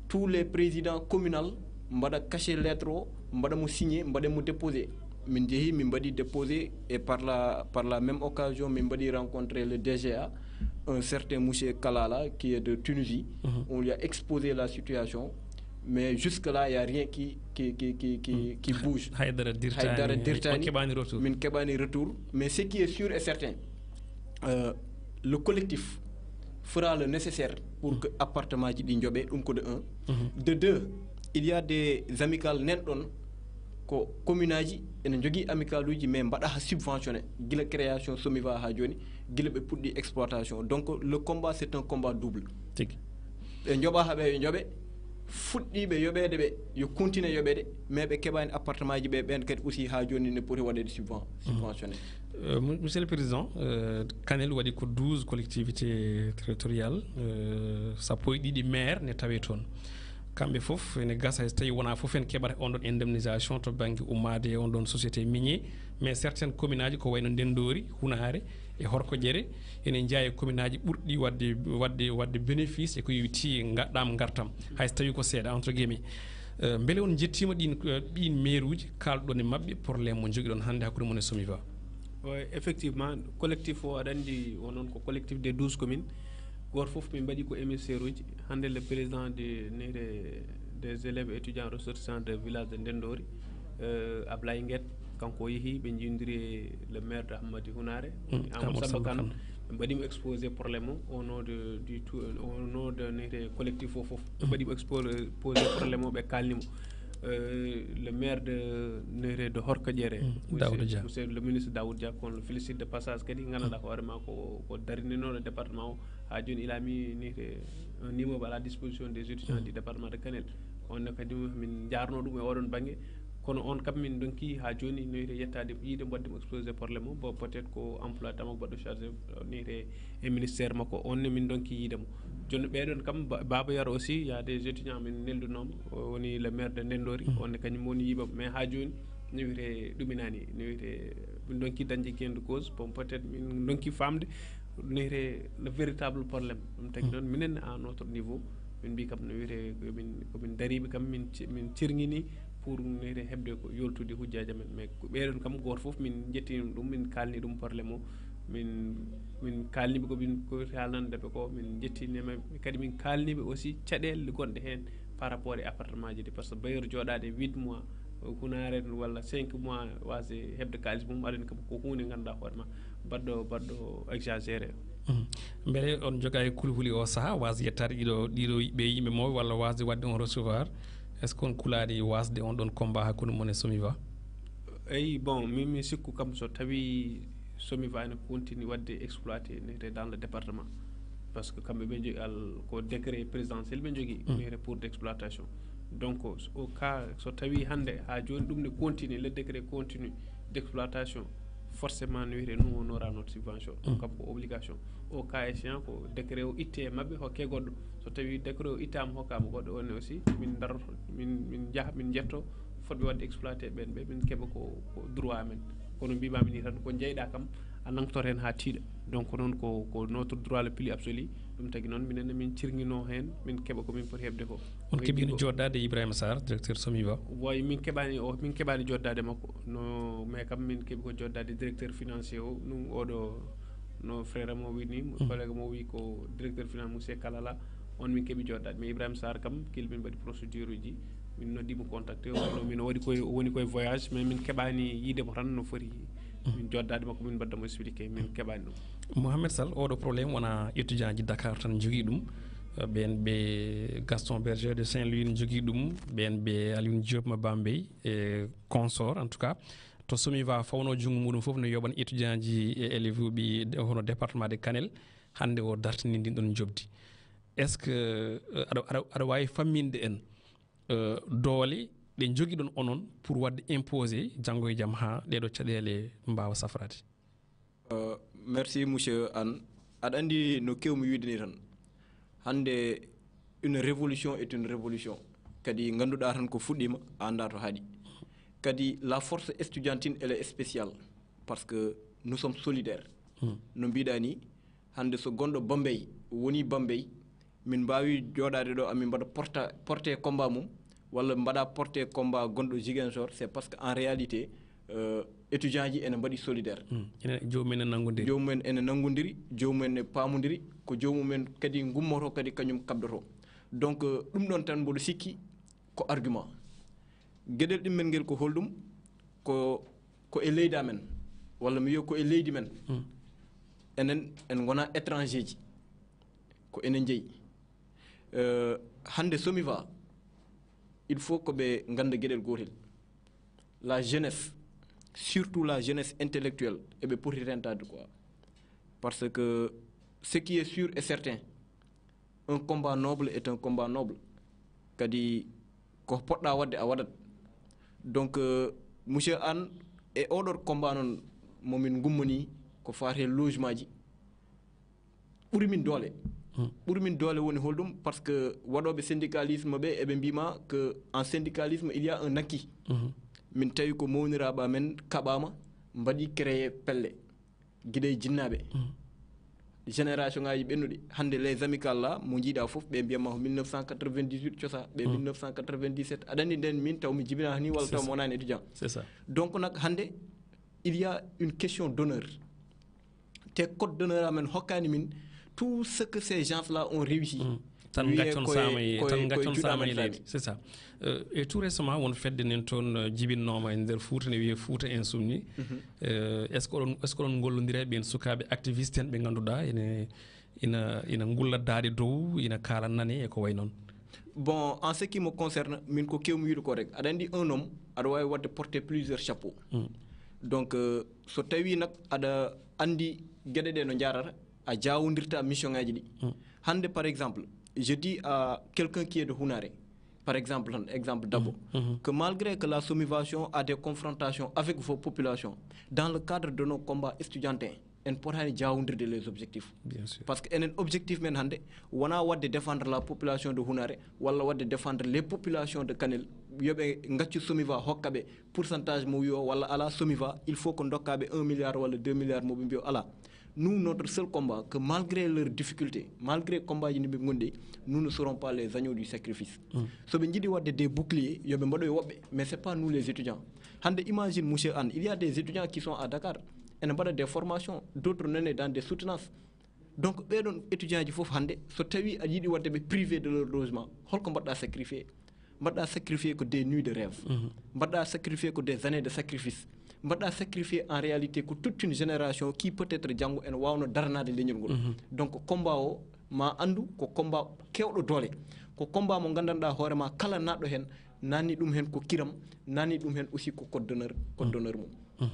Tous les présidents communal mbaɗa cachet lettre o, mbaɗa mo signé, mbaɗa mo déposé. Min jeehi, min mbaɗi déposé, et par la, par la même occasion min mbaɗi rencontré le D G A, un certain monsieur Kalala qui est de Tunisie. On lui a exposé la situation. Mais jusque-là, il n'y a rien qui, qui, qui, qui, qui, qui bouge. Haydara Haydara dirtani dirtani. On keɓani retour. Min keɓani retour. Mais ce qui est sûr et certain, euh, le collectif fera le nécessaire pour que appartement ji ɗi joɓe, ɗum ko de un. De deux, il y a des amicales nan ɗon, ko commune aji ene jogii amicale uji, mais mbaɗa ha subventionné gila création Somiva ha joni, gila ɓe puɗɗi exploitation. Donc le combat, c'est un combat double. Tigi. Ɓe joɓa ha ɓe joɓe, fuɗɗiiɓe yoɓeede ɓe yo continue yoɓeede, mais ɓe keɓani appartement ji ɓe, ɓen kadi aussi ha joni ne poti waɗeede subven- subventionné. Euh, mu- Monsieur le Président, euh, Kanel waɗi ko douze collectivités territoriales, euh, sappo e ɗiɗi maire ne tawe toon. Kamɓe fof ene gasa, so tawi wona fof en keɓata on ɗon indemnisation to banggue ummade e on ɗon société minier, mais certaines commune aji ko wayno Ndendori, Hunare e Horkoƴere ene jeeya e commune aji ɓurɗi wadde wadde wadde bénéfice e ko yowiti ngaɗɗam gartam, hay so tawi ko seeɗa, entre guillemets. Euh, beele on jettima ɗin euh, ɗin maire uji, kalɗon e mabɓe problème mo joguiɗon hande hakkude mon e Somiva? Ouais, effectivement, collectif o aɗa andi o noon ko collectif des douze communes. Goto fof min mbaɗi ko émissaire uji. Hande le président de nehre des élèves étudiants ressortissants de village de Ndendori, euh, Ablaye Nguet, kanko o yeehi, ɓe jiwdiri e le maire de Hammadi Hunare, Mm, Amadou Amadou Samba Samba Kane. Kane. Ɓe mbaɗimo exposé problème o au nom de du tout, au nom de nehre collectif o fof. Ɓe mbaɗimo exposé problème o, ɓe kalnimo. Euh, le maire de nehre de Horkoƴere, Mm, Daouda Dia. Monsieur le ministre Daouda Dia, qu'on le félicite de passage kadi, ganduɗa hoore ma ko ko darininoɗo département o. Ha joni il a mis nehre un immeuble à la disposition des étudiants du département de Kanel. On ne kadi min jarno ɗum e oɗon banggue. Kono on kam min donki ha joni nehre yettade yiide mbaɗde mo exposé problème o, bo peut-être ko emploi tama ko baɗɗo chargé nehre e ministère makko, on ne min donki yiide mo. Joni ɓeɗon kam ba- Baba Yaro aussi, il y a des étudiants min neldunoma, o woni le maire de Ndendori, on ne kañum woni yiɓam, mais ha joni ne wiyete ɗuminani, ne wiyete min donki dañde gain de cause, bon peut-être min donki famde ne wiyete le véritable problème. Ɗum tagi noon minen à notre niveau min mbi kam ne wiyete komin komin dariɓe kam min ci- min cirgini pour ne wiyete heɓde ko yoltude hujjaji amen, mais ko ɓeɗon kam goto foof min jettini ɗum, min kalni ɗum problème o, min min kalniɓe ko min ko haalnandeɓe ko, min jettiniɓe kadi, min kalniɓe aussi caɗele gonɗe hen par rapport e appartement ji ɗi, par ce que bailleur joɗade huit mois hunare walla cinq mois wasde heɓde kalis mum, aɗani kam ko hunde ganduɗa hoore ma baɗɗo baɗɗo exagéré. Beele on joga e kulhuli o saaha wasde yettade ɗiɗo ɗiɗo ɓe yimɓe mo walla wasde wadde on recevoir? Est ce que on kulani wasde on ɗon combat hakkude mon e Somiva? Eyi, bon, min mi sikku kam so tawi Somiva ene continue wadde exploité nehre dans le département, par ce que kamɓe ɓe jogi al ko décret présidentiel ɓe jogi nehre pour d' exploitation. Donc au cas so tawi hande ha joni ɗum ne continue, le décret continue d' exploitation, forcément ne wiyete nous on aura notre subvention. Ɗum kam ko obligation. Au cas échéant ko décret o itte e mabɓe hokke goɗɗo. So tawi décret o ittama hokkama goɗɗo, on ne aussi min daroto, min min jaaha min jetto fotɓe wadde exploité ɓen ɓe, min keɓa ko ko droit amen. Kono mbimami ni tan ko jeyɗa kam a nangtor hen ha tiiɗa. Donc noon ko ko notre droit le plus absolu. Ɗum tagi noon minen min cirgino hen, min keɓa ko min poti heɓde ko. On keɓino joddade e Ibrahima Sarr, directeur Somiva? Way, min keɓani o min keɓani joddade makko no, mais kam min keɓi ko joddade directeur financier o, ɗum oɗo no frère mo wini, collègue mo wi ko directeur finance, monsieur Kalala, on min keɓi joddade. Mais Ibrahima Sarr kam kil min mbaɗi procédure uji, min noddimo contacté, o no min waɗi koye woni koye voyage, mais min keɓani yiide mo tan no foti min joddade makko, min mbaddamo expliqué, min keɓani ɗum. Mohamed Sall, oɗo problème wona étudiant ji Dakar tan jogui ɗum. Ɓen ɓe Gaston Berger de Saint Louis ne jogui ɗum, ɓen ɓe Alioune Diop mo Bambey e consort, en tout cas to Somiva fawno junngo muɗum fof ne yoɓan étudiant ji e élève uɓe hono département de Kanel. Hannde o dartini ndin ɗon njoɓdi. Est ce que euh, aɗa aɗa- aɗa wawi famminde en euh, doole ɗe jogiɗon onon pour wadde imposé janngo e jam ha ɗeɗo caɗele mbawa safrade? Euh, merci monsieur Anne. Aɗa andi no kewmi wiide ni tan, hande une révolution est une révolution. Kadi ganduɗa tan ko fuɗɗima a anda to haaɗi. Kadi la force estudiantine elle est spéciale, parce que nous sommes solidaires. No mbiɗa ni, hande so gonɗo Bambey woni Bambey, min mbawi joɗade ɗo amin mbaɗa porta porté combat mum, walla mbaɗa porté combat gonɗo Ziguinchor, c'est parce que en réalité euh, étudiant ji ene mbaɗi solidaire. Enen jomumen ne nanngodiri. Jomumen ene nanngodiri, jomumen ne pamodiri, ko jomumen kadi gummoto kadi kañum kabdoto. Donc euh, ɗum ɗon tan mboɗo sikki ko argument. Geɗel ɗimmel ngel ko holɗum? Ko ko e leydi amen, walla mi wiya ko e leydi men. Enen en ngona étrangers ji, ko enen jeyi. Euh, hannde SOMIVA, il faut ko ɓe ngannda geɗel gootel. La jeunesse, surtout la jeunesse intellectuelle, eɓe poti rentade quoi. Parce que ce qui est sûr et certain, un combat noble est un combat noble. Kadi ko poɗɗa waɗde a waɗat. Donc euh, monsieur Anne, e oɗo combat noon momin gummani, ko faate logement ji, ɓuri min doole. Ɓuri min doole woni holɗum? Parce que waɗoɓe syndicalisme ɓe eɓe mbima que en syndicalisme il y a un acquis. Min tawi ko mawniraɓe amen kaɓama, mbaɗi créé pelle gila e jinnaɓe, génération ngaji ɓennuɗi. Hande les amicales la mo jiiɗa fof ɓe mbiyatma ko mille neuf cent quatre-vingt-dix-huit cosa, ɓe mille neuf cent quatre-vingt-dix-sept. Aɗa andi nden min taw mi jibinani walla taw mi wonani étudiant. C'est ça. Donc nak hande il y a une question d'honneur. Te code d'honneur amen hokkani min tout ce que ces gens là ont réussi. Tan gaccon sama e tan gaccon sama e leydi, c'est ça. Euh, et tout récemment won fedde nen toon euh, jibinnooma e nder Fouta, ne wiyee Fouta Insoumis. Euh, est ce que oɗon est ce que oɗon ngollondira e ɓeen sukaaɓe activiste en ɓe ngannduɗaa ene ina ina ngulla daaɗe dow, ina kaala nane e ko way noon? Bon, en ce qui me concerne, min ko kewmi wiide ko rek, aɗa andi un homme aɗa wawi wadde porter plusieurs chapeaux. Donc euh, so tawi nak aɗa andi gueɗe ɗe no jarata, a jawondirta mission ngaji ɗi. Hande par exemple, je dis à quelqu'un qui est de Hunare, par exemple tan exemple Dabo, que malgré que la SOMIVA a des confrontations avec vos populations, dans le cadre de nos combats estudiantins, en potani jawondirde les objectifs. Bien sûr. Parce que enen objectif men hande wona wadde défendre la population de Hunare, walla wadde défendre les populations de Kanel, yoɓe gaccu SOMIVA hokka ɓe pourcentage mo wiyo walla ala SOMIVA il faut ko dokkaɓe un milliard walla deux milliards moɓe mbiyo ala. Nous, notre seul combat, que malgré leurs difficultés, malgré combat ji ɗi ɓe gondi, nous ne serons pas les agneaux du sacrifice. Soɓe jiiɗi wadde des boucliers, yoɓe mbaɗoy woɓɓe, mais c'est pas nous les étudiants. Hande imagine monsieur Anne, il y a des étudiants qui sont à Dakar, ene mbaɗa des formations, d'autres nene dans des soutenances. Donc ɓeɗon étudiant ji fof hande so tawi aɗa yiɗi wadde ɓe privé de leur logement, holko mbaɗɗa sacrifié? Mbaɗɗa sacrifié ko des nuits de rêve. Mbaɗɗa sacrifié ko des années de sacrifice. Mbaɗɗa sacrifié en réalité ko toute une génération qui peut être janngo ene wawno darnade leñol ngol. Donc combat o ma andu ko combat kewɗo doole, ko combat mo gandanɗa hoorema kala naɗɗo hen nanni ɗum hen ko kiram, nanni ɗum hen aussi ko code d'honneur, code d'honneur mum.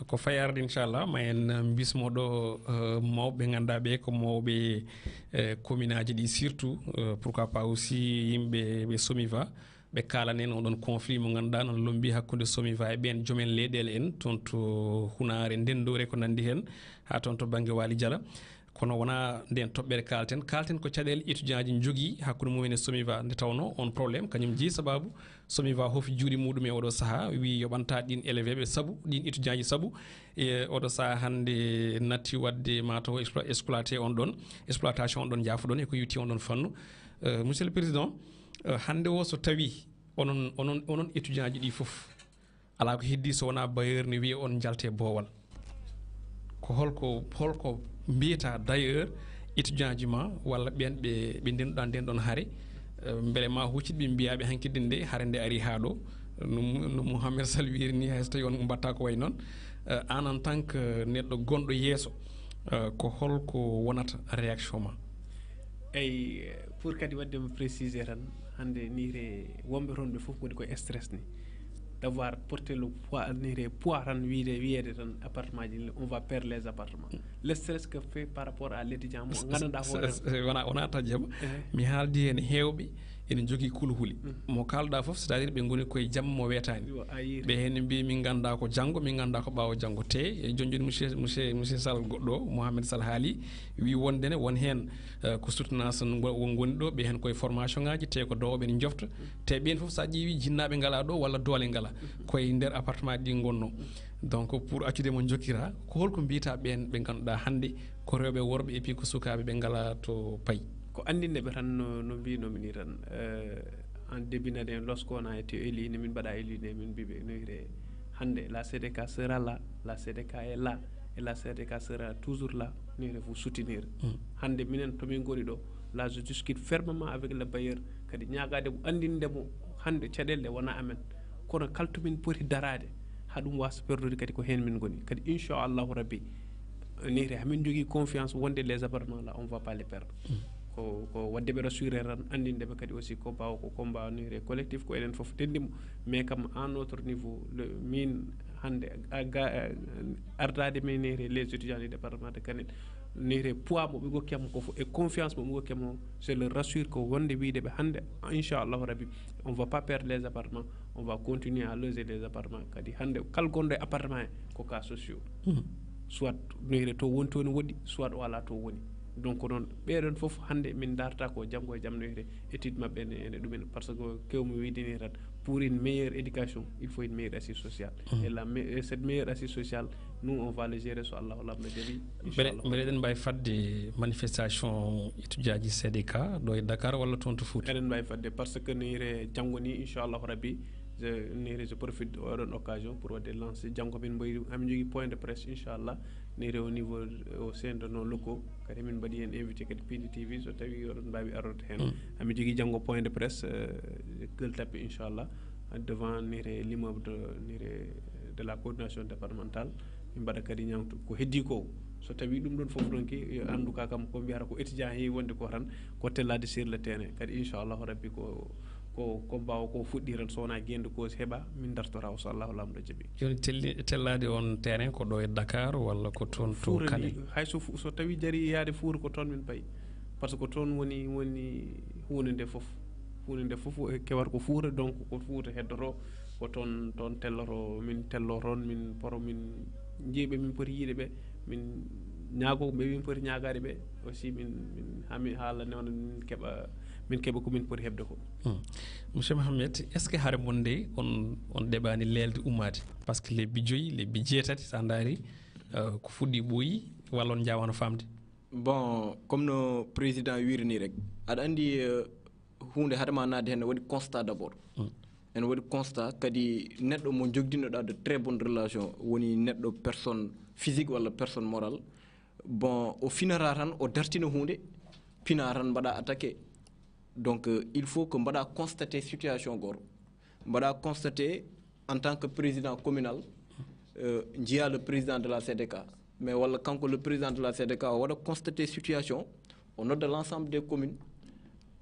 Ko fayarde inchallah ma en mbismo ɗo euh, mawɓe ɓe ganduɗa ɓe ko mawɓe euh, commune aji ɗi surtout euh, pourquoi pas aussi yimɓe ɓe SOMIVA, ɓe kalanen oɗon conflit mo ganduɗa noon lombi hakkude SOMIVA e ɓen joomen leyɗele en toon to Hunare, Ndendore ko nandi hen, ha toon to banggue Waly Diala. Kono wona nden toɓɓere kalten, kalten ko caɗele étudiant ji jogui hakkude mumen e SOMIVA, nde tawno on problème kañum jeeyi sababu SOMIVA hoofi juuɗe muɗum e oɗo saaha, wi yoɓanta ɗin élève ɓe sabu, ɗin étudiant ji sabu e oɗo saaha hande natti wadde mataw exploité on ɗon, exploitation on ɗon jaafoɗon e ko yewti on ɗon fannu. Euh, monsieur le président, euh, hande o so tawi onon onon onon étudiant ji ɗi foof, ala ko heddi so wona bailleur ne wiya on jalte boowal. Ko holko holko mbiyata d'ailleurs étudiant ji ma walla ɓen ɓe ɓe ndenduɗa nden ɗon haare? Euh, beele ma huccit ɓe mbiyaɓe hankkadi nde haare nde ari ha ɗo, no Mou- no Mouhamed Sall wiri ni, hay so tawi on mbatta ko way noon. Euh, an en tant que neɗɗo gonɗo yeeso, euh, ko holko wonata réaction ma? Eyi, pour kadi waɗde mo précisé tan, hannde nihre wonɓe toon ɓe fof ngoni ko stress ni, d'avoir porté le poids nihre poids tan, wiide wiyeede tan appartement ji, on va perdre les appartements. Le stress que fait par rapport à l'étudiant mo ganduɗa hoore wona wona tajjam. Mi haaldi heen heewɓe ene jogii kulhuli. Mo kaalɗa fof, c'est à dire ɓe ngoni koye jamma mo weetaani. Ɓe heen mbi min ngannda ko janngo, min ngannda ko ɓaawo janngo. Te e jooni jooni monsieur monsieur monsieur Sall goɗɗo, Mohamed Sall haali, wi wonde ne won heen euh, ko soutenance ngo- won ngoni ɗo, ɓe heen koye formation ngaji, te ko dowɓe ne jofta. Te ɓen fof sa ƴeewi jinnaɓe ngala ɗo walla doole ngala, koye nder appartement ɗi ngonno. Donc pour accude mo jokkira, ko holko mbiyata ɓen ɓe ngannduɗa hannde ko rewɓe worɓe et puis ko sukaɓe ɓe ngala to payi? Ko anndinde ɓe tan no no mbinomi ni tan, euh, en début d'année lorsqu'on a été élu, ne min mbaɗa élu ne min mbiɓe no wiyre hannde la C D K sera là, la C D K est là et la C D K sera toujours là, no wiyre vous soutenir. Hannde minen to min ngoni ɗo, là je discute fermement avec le bailleur, kadi ñaagade mo anndinde mo Hannde caɗeele ɗe wona amen, kono kala to min poti daraade haa ɗum waasa perdude kadi ko heen min ngoni. Kadi inchallahu rabbi, nehre hamin jogii confiance wonde les appartements là, on va pas les perdre. Ko ko waɗde ɓe rassurer tan, anndinde ɓe kadi aussi combat o ko combat nehre collectif, ko enen fof denndi mo. Mais kam à notre niveau, le min hannde a- ga- ardaade min nehre les étudiants du département de Kanel, nehre poids mo ɓe gokki am ko fof e confiance mo ɓe gokki am o, c'est le rassure ko wonde wiide ɓe hannde inchallahu rabbi on va pas perdre les appartements, on va continuer à loger les appartements. Kadi hannde kala gonɗo e appartement he ko cas sociaux, soit nehre to woni to ne woɗɗi, soit o ala to woni. Donc noon ɓeɗon fof hannde min darta ko janngo e jam nehre étude maɓɓe ene ene ɗumen, par ce que kewmi wiide ni tan, pour une meilleure éducation il faut une meilleure assise sociale. Et la me- et cette meilleure assise sociale, nous on va le gérer so allahu lamɗo jaɓi. Mbeɗe mbeɗe eɗen mbawi fadde manifestation étudiant ji C D K ɗo e Dakar walla toon to Fouta? Eɗen mbawi fadde par ce que nehre janngo ni inchallahu rabbi, je nehre je profite oɗon occasion pour waɗde lancé. Janngo min mboyi amin jogui point de presse inchallah, nehre au niveau au sein de nos locaux. Kadi min mbaɗi hen invité kadi P D T V, so tawi oɗon mbawi arorde hen. Amin jogui janngo point de presse, euh, Gueule Tapée inchallah, devant nehre l'immeuble de nehre de la coordination départementale. Min mbaɗa kadi ñaŋtu ko heddi ko, so tawi ɗum ɗon fof ɗon ki, yo anndu ka kam ko mbiyata ko étudiant heewi wonde ko tan ko tellade sur le terrain. Kadi inchallahu rabbi ko ko ko mbawa ko fuɗɗi tan, so wona gende ko heɓa min dartora o so allahu lamɗo jaɓi. Joni telli- tellade on terrain ko ɗo e Dakar walla ko toon to Fuuta Kanel? Ndi, hay so fu- so tawi jari yaade Fuuta ko toon min payi, par ce que toon woni woni hunde nde fof. Hunde nde fof e kewata ko Fuuta, donc ko Fuuta heddoto, ko toon toon telloto, min tello toon, min poro min jiiɓe min poti yiide ɓe, min ñaago ɓe min poti ñaagaade ɓe aussi, min min hami haala newna min keɓa min keɓa ko min poti heɓde ko. Monsieur Mohamed, est ce que hare mon nde on on ɗeɓani leelde ummaade? Par ce que lebbi joyi, lebbi jeetati sa ndaari, euh, ko fuɗɗi ɓooyi walla on njaawano famde? Bon, comme no président wiiri ni rek, aɗa anndi, euh, huunde hade ma naade heen, waɗi constat d' abord. Ene waɗi constat kadi, neɗɗo mo jogdinoɗa de très bonne relation woni neɗɗo personne physique walla personne morale. Bon, o finata tan, o dartina huunde, pina tan mbaɗa attaqué. Donc euh, il faut que mbaɗa constaté situation goto, mbaɗa constaté en tant que président communal, euh, njiya le président de la C D K, mais walla kanko le président de la C D K o waɗa constaté situation, o nodda l' ensemble des communes,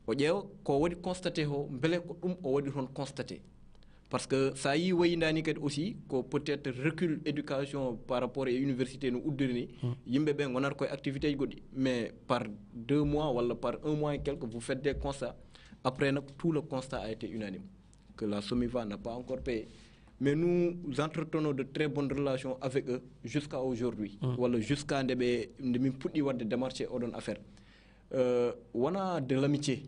o ƴeewa ko waɗi constaté o, mbele ko ɗum o waɗi toon constaté. Par ce que sa yi wayindani kadi aussi ko peut être recul éducation par rapport e université no uddiri ni, yimɓe ɓe gonata koye activité ji goɗɗi, mais par deux mois walla par un mois et quelque vous faites des constats, après nak tout le constat a été unanime que la Somiva n'a pas encore payé. Mais nous entretenons de très bonnes relations avec eux jusqu'à aujourd'hui, walla jusqu'à nde ɓe nde min puɗɗi wadde démarche oɗon affaire. Euh, wona de l'amitié,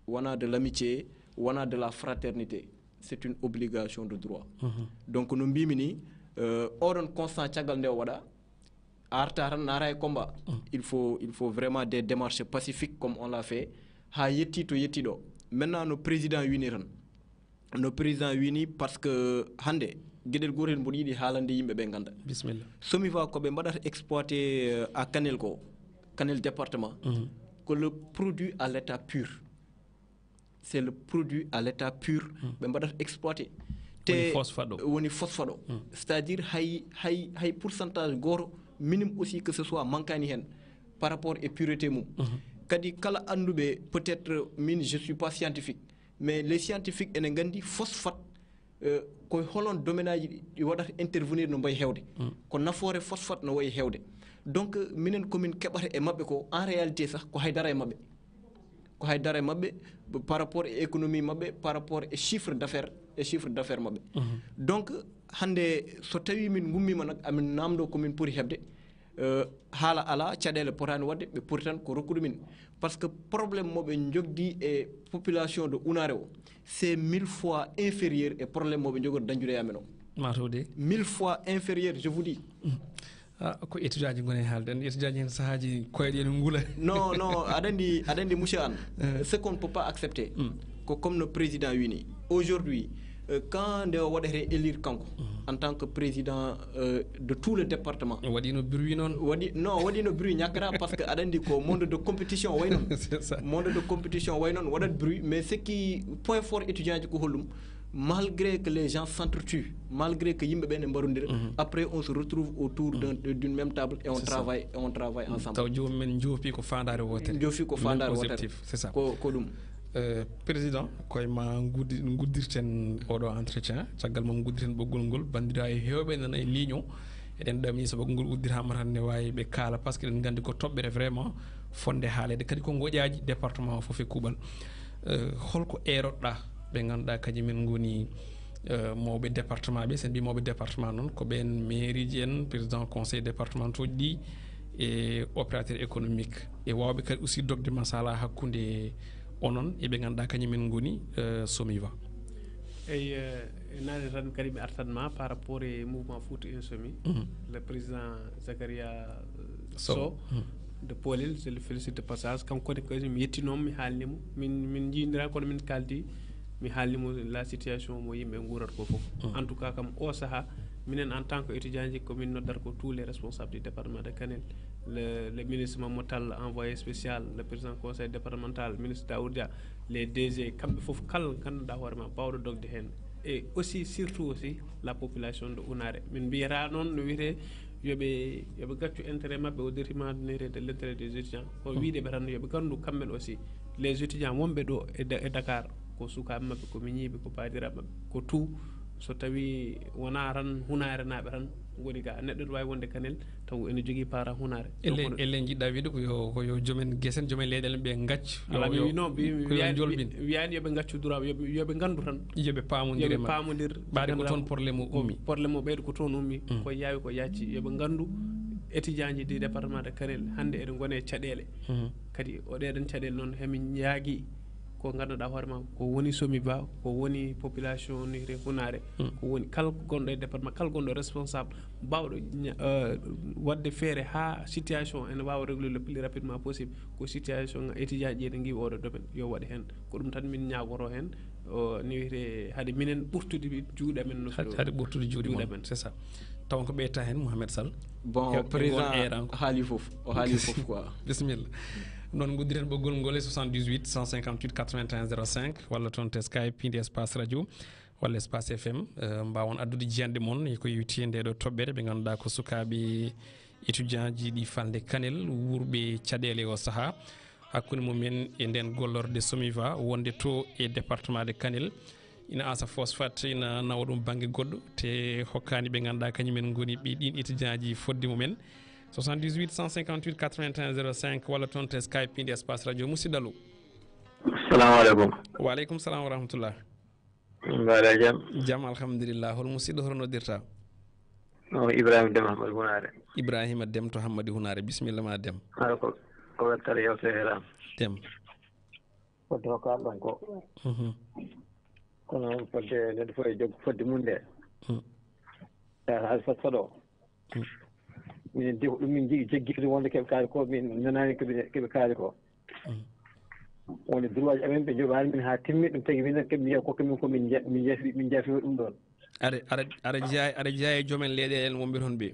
wona de l'amitié, wona de la fraternité, c'est une obligation de droit. Donc no mbimi ni, euh, oɗon constat caggal nde o waɗa, arta tan naata e combat. Il faut il faut vraiment des démarches pacifiques comme on l'a fait ha yetti to yetti ɗo. Maintenant no président wini tan, no président wini, par ce que hande gueɗel gotel mboɗo yiɗi haalande yimɓe ɓe ganda. Bisimilla. Somiva ko ɓe mbaɗata exploité, euh, à Kanel ko, Kanel département, ko le produit à l'état pur. C'est le produit à l'état pur ɓe mbaɗata exploité. Te woni phosphate o. Woni phosphate o. C'est à dire hay hay hay pourcentage goto minimum aussi que ce soit manquani hen par rapport e pureté mum. Kadi kala anduɓe, peut être min je suis pas scientifique, mais les scientifiques ene gandi phosphate, euh, ko holon domaine aji ɗi waɗata intervenir no mbayi hewde, ko nafoore phosphate no wayi hewde. Donc minen komin keɓata e maɓɓe ko en réalité sah ko haydara e maɓɓe, ko haydara e maɓɓe par rapport e économie maɓɓe, par rapport e chiffre d'affaires, e chiffre d'affaires maɓɓe. Donc hande so tawi min gummima nak amin namdo komin poti heɓde, euh, haala ala, caɗele potani wadde, ɓe poti tan ko rokkude min. Par ce que problème moɓe jogdi e population de Unare o, c'est mille fois inférieur e problème moɓe jogori dañjude e amen o. Matode mille fois inférieur, je vous dis. Ah, ko étudiant ji goni haalde en, étudiant ji hen sahaji koyɗe ene ngula. Non non, aɗa andi aɗa andi monsieur Anne, ce qu'on ne peut pas accepter, ko comme no président wini aujourd'hui, Euh, quand nde o waɗete élire kanko, en tant que président, euh, de tout le département. Waɗino bruit noon. Waɗi, non, waɗino bruit ñakkata, parce que aɗa anndi ko monde de compétition way noon. C'est ça. Monde de compétition way noon, waɗat bruit, mais ce qui point fort étudiant ji ko hollum, malgré que les gens s'entretuent, malgré que yimɓe ɓe ne mbarondira, après on se retrouve autour d'un, d'une même table et on C'est ça. travaille, et on travaille ensemble. Taw joomum en joofi ko faandaare wootere. Joofi ko Même faandaare wootere. Objectif, c'est ça. Ko, ko ɗum. Euh, président, koye ma nguddi-, nguddirten oɗo entretien, caggal mum nguddirten ɓoggol ngol, banndiraaɓe heewɓe nana e ligne o. Eɗen ɗamini so ɓoggol ngol udditaama tan ne waawi ɓe kaala, parce que eɗen nganndi ko toɓɓere vraiment fotnde haaleede, kadi ko ngoƴaaji département o fof e kuuɓal. Euh, holko eeroɗa ɓe ngannduɗaa kañum en ngoni, euh, mawɓe département ɓe, sen mbi mawɓe département noon, ko ɓeen maire ji en, président conseil départemental ji ɗi, e opérateur économique, e waawɓe kadi aussi dogde masala hakkunde onon e ɓe ngannduɗaa kañum en ngoni, euh, Somiva. Eyi, eh, e naane tan kadi mi artat ma par rapport e mouvement Fouta Insoumis, Mhm. le président Zakaria, euh, Sow. Sow, Mhm. de Polel, je le félicite de passage. Kanko ne kadi mi yettinoo mo, mi haalni mo. Min, min njiidira kono min kaaldi, mi haalni mo la situation mo yimɓe nguurata ko fof. Mhm. En tout cas, kam o saha, minen en tant que étudiant ji, ko min noddata ko tous les responsables du département de Kanel, le, le ministre Mamadou Tall, envoyé spécial, le président conseil départemental, ministre Daouda Dia, les D G, kamɓe fof kala ngannduɗaa hoore ma baawɗo dogde heen. Et aussi, surtout aussi, la population de Hunare. Min mbiyata noon no wiyetee yo ɓe, yo ɓe gaccu intérêt maɓɓe au détriment de, de l'intérêt des étudiants. Ko Hmm. wiide ɓe tan yo ɓe nganndu kamɓe aussi. Les étudiants wonɓe ɗo e Da-, e Dakar, ko sukaaɓe maɓɓe, ko miñiiɓe, ko baadiraɓe maɓɓe, ko tout. So tawi wonaa tan Hunaare naaɓe tan ngoni ga. Neɗɗo ne waawi wonde Kanel, taw ene jogii parent Hunaare. Donc, ellen, ellen njiɗɗa wiide ko yo, ko yo joomen gesen, joomen leyɗeele ɓe ngaccu, yo, Alaa, mi yo, wi-, non, mi, mi ko yo wiyaani, njolbin. Mi wiyaani yo ɓe ngaccu droit, yo ɓe, yo ɓe nganndu tan. Yo ɓe paamondir Yo e ɓe maɓɓe. Paamondir. Ɓaade ko toon problème o Ko ummi. Problème o ɓeyɗo ko toon ummi. Mm. Ko yaawi ko yaacci. Yo ɓe nganndu étudiant ji du département de Kanel hannde eɗen ngoni e caɗeele. Mhm. Kadi o ɗeɗen caɗeele noon hemin ñaagi ko ngannduɗaa hoore ma ko woni Somiva, ko woni population ni re Hunaare, Hmm. ko woni kala gonɗo e département, kala gonɗo responsable baawɗo ña-, euh, waɗde feere haa situation ene waawa régler le plus rapidement possible. Ko situation étudiant ji ene ngiwi oɗo domaine, yo waɗe heen. Ko ɗum tan min ñaagoto heen, o, ni wiyetee hade minen ɓurtude juuɗe amen no Hade, hade ɓurtude juuɗe juuɗe mon, amen. C'est ça. Taw ko ɓeyta heen, Mouhamed Sall. Bon, He-, président heen eeraango. Haali fof, o haali fof quoi. Bisimilla. Noon nguddiren ɓoggol ngol e soixante-dix-huit, cent cinquante-huit, quatre-vingt-un, zéro cinq, walla toon to Skype, piindi espace radio, walla espace F M, eh, mbaawon addude jiyanɗe mon e ko yowiti e nde ɗo toɓɓere, ɓe ngannduɗaa ko sukaaɓe étudiant ji ɗi falnde Kanel, wuurɓe caɗeele o sahaa, hakkunde mumen e nden gollorde Somiva wonde to e département de Kanel. Ina Asa Phosphate ina nawa ɗum bannge goɗɗo, te hokkaani ɓe ngannduɗaa kañumen ngoni ɓe ɗin étudiant ji fodde mumen. Soixante-dix-huit, cent cinquante-huit, quatre-vingt-un, zéro cinq, walla toon to Skype, piindi espace radio. Musidɗo allo. Assalamu aleykum. Wa aleykum salam wa rahmatullah. Mbaɗa jam? Jam, alhamdulillah. Hol musidɗo, hono noddirta? O Ibrahima Dem Ahmad Hunaare. Ibrahima Dem to Hammadi Hunaare. Bisimilla ma, Dem. Hara ko, ko weltere yewtere heɗaama. Dem. Fodde ko kaalɗon ko. Mhm. Kono fodde neɗɗo fof e joggo fodde mum nde. Mm. Tawa hay fot fot o. Mm. Minen de ko ɗum min joggi, joggi ɗum wonde keɓe kaali ko, min nanaani ko ɓe, ko ɓe kaali ko. Mm. Wonde droit ji amen ɓe njoɓaani min haa timmi, ɗum tagi minen keɓe mbiya ko min ko min nja-, min jaafi, min jaafi ɗum ɗon. Aɗa, aɗa, aɗa jeyaa, aɗa jeyaa e joomen leyɗeele en wonɓe toon ɓe?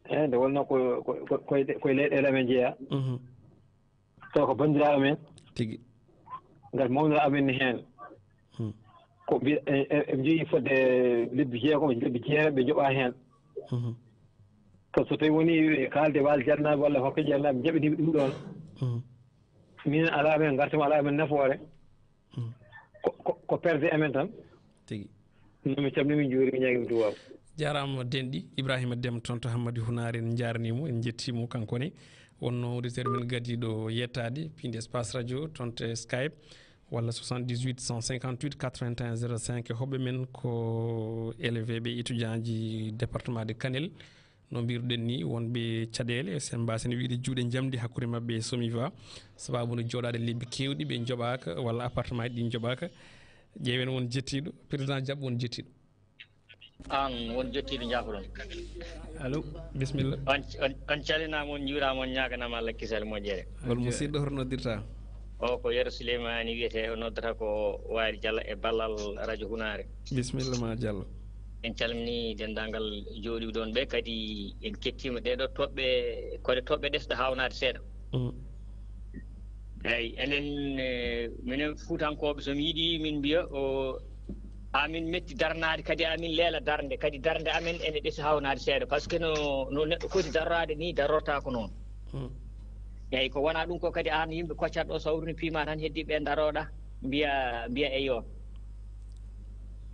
Eeyi, nde wonnoo ko, ko, ko, koye, koye leyɗeele amen jeyaa. Mhm. Taw ko banndiraaɓe men. Tigi. Ngal mawnira amen ne heen. Hmm. Ko mbi-, e, e, e njogii fodde lebbi jeegom, lebbi jeetati ɓe njoɓaa heen. Mhm. Ko so tawi woni kaalde Waal Jannaaɓe walla Hokke Jannaaɓe njaɓanii ɗum ɗoon. Mhm. Minen alaa men ngartam, alaa men nafoore. Mhm. Ko, ko, ko perde amen tan. Tigi. No mi calmini, mi juuri, mi ñaagi, mi duwaaw. Jaaraama denɗi, Ibrahima Dem toon to Hammadi Hunaare, en njaarnii mo, en njettii mo kanko ne. Wonno auditeur men gadiiɗo yettaade, piindi espace radio, toon to Skype, walla soixante-dix-huit, cent cinquante-huit, quatre-vingt-un, zéro cinq. Hoɓɓe men ko élève ɓe étudiant ji département de Kanel. No mbiruɗen ni, wonɓe caɗeele, sen mbaasen wiide juuɗe njamndi hakkunde maɓɓe e Somiva, sababu no jooɗaade lebbi keewɗi ɓe njoɓaaka, walla appartement ji ɗi njoɓaaka. Ƴeewen won jettiiɗo, président jaɓ won jettiiɗo. Aan won jettiiɗo njaafo ɗon. Allo. Bisimilla. On, on, on calinaama, on njuuraama, on ñaaganaama Allah kisal e moƴƴere. Hol musidɗo, hoto noddirta? O ko Yero Souleymani wiyetee, o noddata ko Waali Diallo e ballal Radio Hunaare. Bisimilla ma, Diallo. En calminii denndaangal jooɗiiɓe ɗoon ɓe, kadi en kettiima ɗee ɗoo toɓɓe, ko ɗe toɓɓe ɗesɗe haawnaade seeɗa. Mm. Eeyi, enen, eh, minen Fuutankooɓe, so mi yiɗi min mbiya, o, amin metti darnaade, kadi amin leela darnde, kadi darnde amen ene ɗesi haawnaade seeɗa, par ce que no, no neɗɗo foti daroraade ni, darortaako noon. Mm. Eeyi, ko wonaa ɗum ko kadi aan yimɓe koccat ɗo, so a wuurni piima tan, heddii ɓe darooɗa, mbiya, mbiya eyyo.